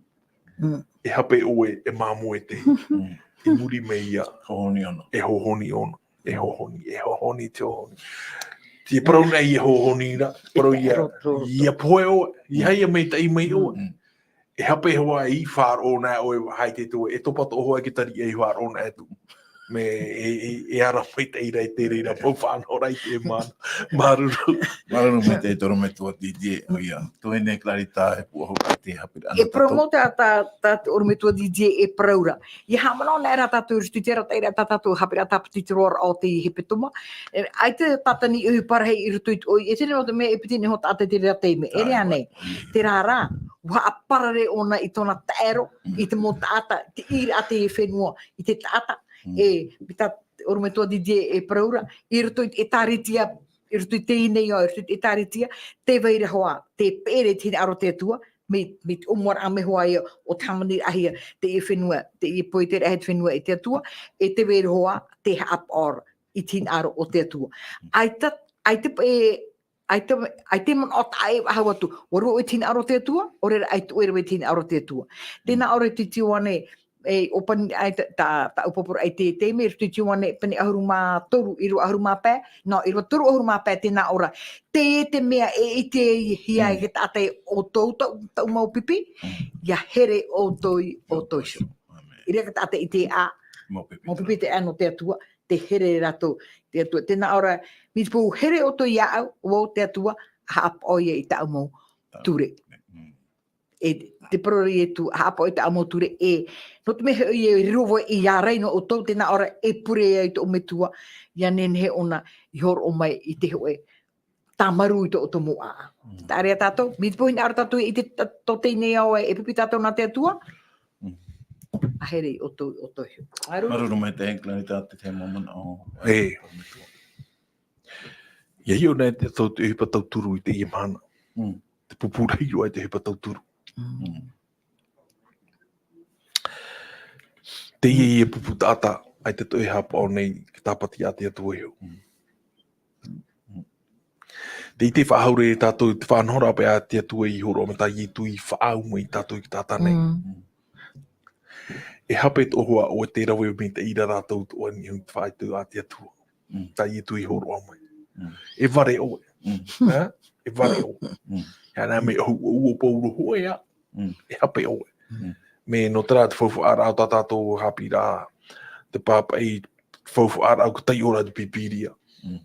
Mm. E hape ʻoe, e māmoe te, Mm. i muri mai ia. Hōhoni ʻōna. E hōhoni ʻōna. E hōhoni, e hōhoni te hōhoni. Te parau nei ia hohoni ra, parau ia, ia pohe ʻoe, ia haere mai taʻi mai ʻoe. Mm. E hape hoa i faʻaroʻo na ʻoe hai te toe, e topa toʻo hoa i te tari e faʻaroʻo na e tu. Me e, e, e ara mai taʻi ra e te reira, pau faʻanaho ra i te mana. Māuruuru. Māuruuru maitaʻi toro metua Didier, ʻoia. Tō ʻoe nei Clarita e puʻohu ra te hape ra. E parau mau te ata, ta, ʻorometua Didier e parau ra. Ia haʻamanaʻo na ra tātou i roto i te arataʻi ra tā tātou hape ra tāpati te roa ra o te hepetoma. E, ai te tātani ui parahi i roto i te ʻoi, e tēnei mau te mea e piti nei ho taʻata te reira te mea. E rā nei. Te rā rā, ua haʻaparare ʻōna i tōna taero, i te mau taʻata, te ʻīraʻa te fenua, i te taʻata, e, pita, ʻorometua Didier e parau ra, i roto i te ʻētāretia, i roto i teie nei ao, i roto i te ʻētāretia, tē vai ra hoʻi, te peʻere i te hinaʻaro o te Atua, me, me te ʻōmuaraʻa mai hoʻi ia, o te hāmaniraʻahia, teie fenua, teie pohe te rahi te fenua e te Atua, e tē vai ra hoʻi, te haʻapaʻo ra, i te hinaʻaro o te Atua. ʻAita, ʻaita, e, ʻAita, ʻaita manaʻo taʻa ʻē faʻahou atu. ʻUa riro ʻoe i te hinaʻaro o te Atua, ʻo reira ʻaita ʻoe rave i te hinaʻaro o te Atua. Tēnā ʻō ra te tiuane, e, ʻōpani, ʻaita, tā, tā ʻōpapūraʻa i te, te mea, te tiuane pene ʻahuru mā toru, ʻīrava ʻahuru mā pae, nō, ʻīrava toru ʻahuru mā pae, tēnā ʻō ra. Teie te mea e ʻitehia ai te taʻata e ʻoutou, taʻu, taʻu mau pipi, ʻia here ʻoutou i ʻoutou iho. ʻĒmeni. ʻIa riro te taʻata e ʻite ā, mau pipi te ʻano o te Atua, te here rātou, te Atua. Tēnā ʻō ra, mai te peu here ʻoutou iāʻu, ʻo vau te Atua, haʻapaʻo ia i tāʻu mau ture. Mm. E te parau ra Ietu, haʻapaʻo i tāʻu mau ture, e, nō te mea hoʻi e riro vau i ārai nō ʻoutou, tēnā ʻō ra, e pure ai tō Metua, ʻia nehenehe ʻōna i hōroʻa mai i te hōʻē tāmarū i tō ʻoutou mau ʻāʻau. Mm. Tāʻere ā tātou, mai te peu hinaʻaro tātou i te ta-, tō teie nei ao e, e pipi tātou nā te Atua, mm, ʻa here i ʻoutou, ʻoutou iho. Māuruuru. Māuruuru maitaʻi Clarita te tahi mau manaʻo. E. ʻIa hiʻo nei tātou te ʻohipa tauturu i teie mahana. Mm. Te pupu rahi roa i te ʻohipa tauturu. Mm. Teie ia pupu taʻata, ʻaita e haʻapaʻo nei, te tāpati a te Atua iho. Mm. Te ʻite faʻahou ra tātou, te faʻanahoraʻa paʻi a te Atua i hōroʻa mai tā Ietu i faʻaau mai tātou i te taʻata nei. Mm. E hape tō hoa ʻoe tē rave mai te reira rātou tō ʻoe i te faʻaitoito a te Atua. Mm. Tā Ietu i hōroʻa mai. Mm. E vare ʻoe. Mm. Ā? E vare ʻoe. Mm. Hea nā mea ʻohu, ʻohu o Pauro hōʻē ā. Mm. E hape ʻoe. Mm. Mai nō terā te faufaʻaraʻa o tā tātou haʻapiʻiraʻa, te pāpaʻi faufaʻaraʻa, ʻoku taiʻo ra te Pīpīria. Mm.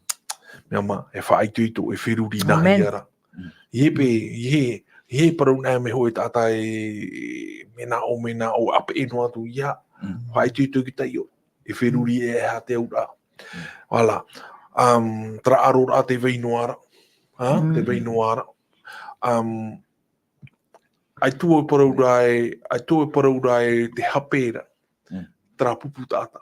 Mea ma, e faʻaitoito, e feruri nā hea ra. Mm. ʻIa pē, ʻia, ʻia parau nā mea hōʻē taʻata e, mea nā ʻō, mea nā ʻō, ʻapeʻe noa atu ia. Mm. Faʻaitoito ki taiʻo, e feruri e aha te auraʻa. Mm. Voilà. Um, terā ʻaroraʻa tē vai noa ra. Ha? Mm. Tē vai noa ra. Um, ʻAita e parau ra e, ʻaita e parau ra e te hape ra. Mm. Terā pupu taʻata.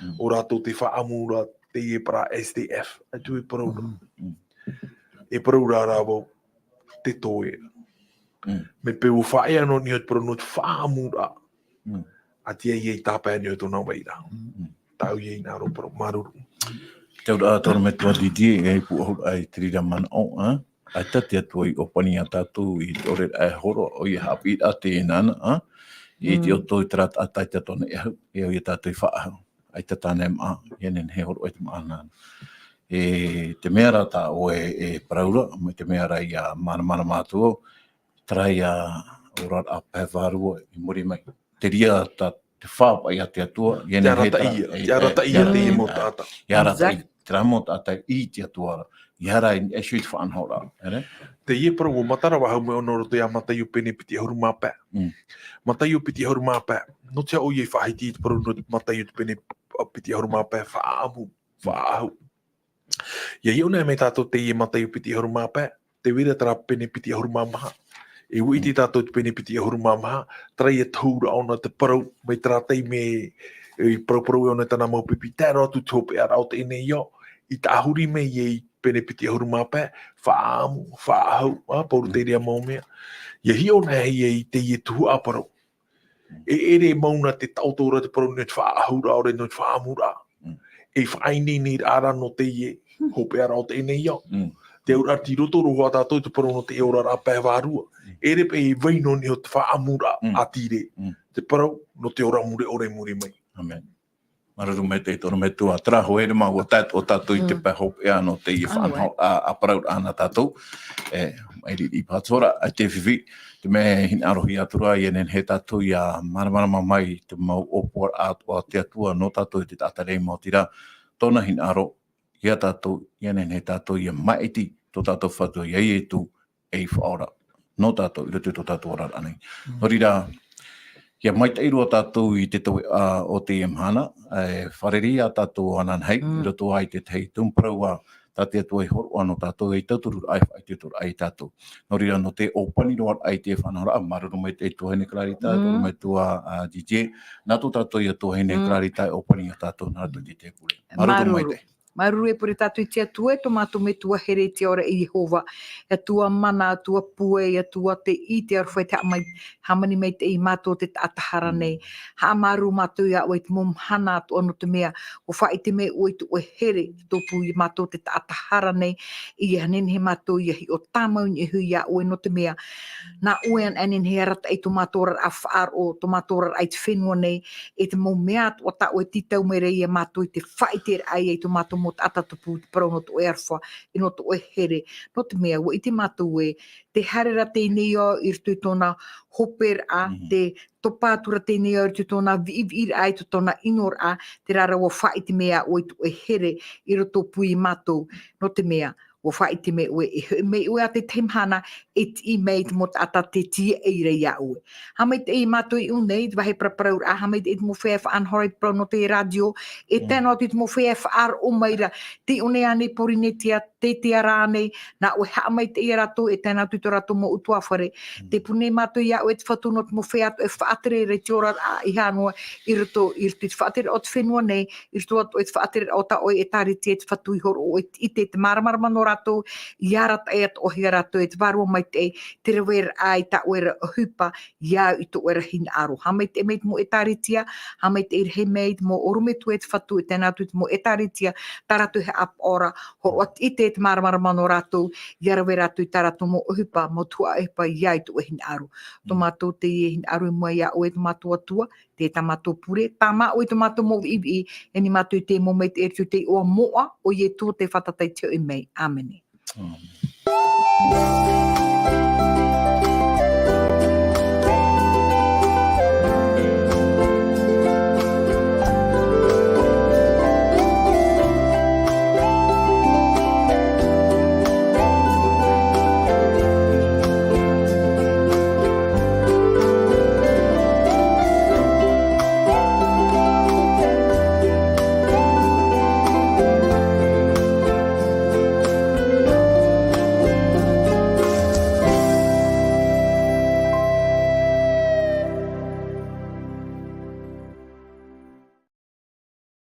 Mm. ʻO rātou tē faʻaʻamu ra teie parau S D F. ʻAita e parau ra. Mm. E parau ra rā vau te toe. Mm. Mai te peu ʻua faʻaea noa niʻa i te parau nō te faʻaʻamuraʻa. Mm. ʻA tiʻa ia i tāpae nei ʻo tōna vairaʻa. Mm. Tāʻu ia hinaʻaro parau, māuruuru. Te auraʻa tō ʻorometua Didier, e puʻohu ai te reira manaʻo, ā? ʻAita te Atua i ʻōpani ia tātou, i te ʻore ra e hōroʻa, ʻoia haʻapiʻiraʻa teie nāna, ā? I te ʻoutou i terā taʻata i te Atua nei, e au, e au ia tātou i faʻaʻahu. ʻAita tāna e māʻa, ʻia nehenehe e hōroʻa i te māʻa nāna. E te mea ra tā ʻoe e parau ra, mai te mea ra ʻia māramarama atu au, terā ia oraraʻa pae vārua i muri mai. Te reira tā te fā paʻi a te Atua, ʻia nehenehe e, te arataʻi ia, te arataʻi ia teie mau taʻata. ʻIa arataʻi, terā mau taʻata i te Atua ra. ʻIa haere i niʻa iho i te faʻanahoraʻa, ʻere? Teie parau ʻua matara faʻahou mai ʻōna roto ia Mataio pene piti ʻahuru mā pae. Mm. Mataio piti ʻahuru mā pae. Nō te aha ʻoia i faʻahiti i te parau nō Mataio te pene, ā, piti ʻahuru mā pae, faʻaʻamu, faʻaʻahu. ʻIa hiʻo nei mai tātou teie Mataio piti ʻahuru mā pae, tē vai ra terā pene piti ʻahuru mā maha. E ʻua ʻite tātou te pene piti ʻahuru mā maha, terā ia tohu ra ʻōna te parau, mai terā taime, e, i parauparau ʻōna i tāna mau pipi, tae roa atu te hopeʻaraʻa o teie nei ao, i tāhuri mai ai pene piti ʻahuru mā pae, faʻaʻamu, faʻaʻahu, ā, Pauro te reira mau mea. ʻIa hiʻo nei ai teie tuhaʻa parau. E ʻere mau na te taʻoto ra te parau nō te faʻaʻahuraʻa, ʻaore nō te faʻaʻamuraʻa. Mm. E faʻaineineraʻa ra nō teie hopeʻaraʻa o teie nei ao. Mm. Te auraʻa tei roto roa hoʻi tātou i te parau nō te oraraʻa pae vārua. Mm. ʻEre paʻi e vai noa niʻa i te faʻaʻamuraʻa, mm, ʻātīrē. Mm. Te parau nō te ora mure ʻore i muri mai. ʻĀmene. Māuruuru maitaʻi tō ʻorometua, terā hoʻi, ʻere mā, ʻua tae atoʻa tātou i te pae hopeʻa nō teie faʻanahoraʻa, ā, ʻāparuraʻa nā tātou. E, mai riʻi pātora, ʻaita e fifi, te mea e hinaʻarohia atu ra, ʻia nehenehe tātou ʻia māramarama mai te mau ʻōpuaraʻa o te Atua nō tātou i te taʻata rei maoti ra, tōna hinaʻaro, ia tātou, ʻia nehenehe tātou ʻia maʻiti tō tātou Fatu iā Ietu, ei Faʻaora nō tātou, i roto i tō tātou oraraʻa nei. Nō reira, ʻia maitaʻi roa tātou i te tauihaʻa o teie mahana, e fārerei ā tātou ananahi, i roto i te tahi tumu parau tā te Atua i hōroʻa nō tātou, ei tautururaʻa, ei faʻaitoitoraʻa ia tātou. Nō reira, nō te ʻōpani roa raʻa i te faʻanahoraʻa, māuruuru maitaʻi tuahine Clarita, tō ʻorometua, ā, Didier, nā tō tātou ia tuahine Clarita e ʻōpani ia tātou nā roto i te pure. Māuruuru maitaʻi. Māuruuru e pure tātou i te Atua, e tō mātou Metua here i te ao ra, e Iehova, e Atua mana, Atua pūai, e Atua te ʻite aroha, e te haʻamai-, hāmani maitaʻi ia mātou te taʻata hara nei. Haʻamāuruuru mātou iā ʻoe i te mau mahana atoʻa, nō te mea, ʻua faʻaʻite mai ʻoe i tō ʻoe here, i tō pū ia mātou te taʻata hara nei, ʻia nehenehe mātou ʻia hiʻo tāmau i niʻa iho iā ʻoe, nō te mea, nā ʻoe anaʻe e nehenehe e arataʻi i tō mātou oraraʻa faʻaroʻo, tō mātou oraraʻa i te fenua nei, e te mau mea atoʻa tā ʻoe e tītau mai ra ia mātou i te faʻaʻiteraʻa ia i tō mātou mau taʻata tupu, i te parau nō tō ʻoe aroha, e nō tō ʻoe here, nō te mea, ʻua ʻite mātou ē, tē haere ra teie nei ao i roto i tōna hoperaʻa, tē topa atu ra teie nei ao i roto i tōna viʻiviʻiraʻa, i tō tōna ʻinoraʻa, terā rā ʻua faʻaʻite mai ā ʻoe i tō ʻoe here i rotopū ia mātou, nō te mea, ʻua faʻaʻite mai ʻoe, e hoʻi mai ʻoe ā te tahi mahana, e tiʻi mai te mau taʻata tē tīaʻi ra iā ʻoe. Haʻamaitaʻi ia mātou i ʻō nei, te vāhi paraparauraʻa, haʻamaitaʻi te mau feiā e faʻanahoraʻa i te parau nō te rātio, e tae noa atu i te mau feiā e faʻaroʻo mai ra, tei ʻō nei ānei Pōrīnetia, tei te ara ānei, nā ʻoe haʻamaitaʻi ia rātou, e tae noa atu i tō rātou mau ʻutuāfare. Tē pure nei mātou iā ʻoe te Fatu nō te mau feiā atoʻa e faʻatere ra i te oraraʻa, ʻeiaha noa i roto, i roto i te faʻatere o te fenua nei, i roto atoʻa i te faʻatere o tā ʻoe ʻĒtārētia, e te Fatu i hōroʻa ʻoe i te, i te, te māramarama nō rātou, ʻia arataʻi atoʻa ia rātou e te Vārua Maitaʻi, te raveraʻa i tā ʻoe ra ʻohipa, ʻia au i tō ʻoe ra hinaʻaro. Haʻamaitaʻi mai te mau ʻĒtārētia, haʻamaitaʻi rahi mai te mau ʻorometua e te Fatu, e tae noa atu i te mau ʻĒtārētia, tā rātou e haʻapaʻo ra, hōroʻa i te, te māramarama nō rātou, ʻia rave rātou i tā rātou mau ʻohipa, mau tuhaʻa ʻohipa, ʻia au i tō ʻoe hinaʻaro. Tō mātou teie hinaʻaro i mua iā ʻoe, tō mātou Atua, tē tā mātou pure, tāmā ʻoe i tō mātou mau viʻiviʻi, e ani mātou i te mau maitaʻi i roto i te iʻoa moʻa o Ietu, te Fatu tei te hoʻi mai. ʻĀmene. ʻĀmene.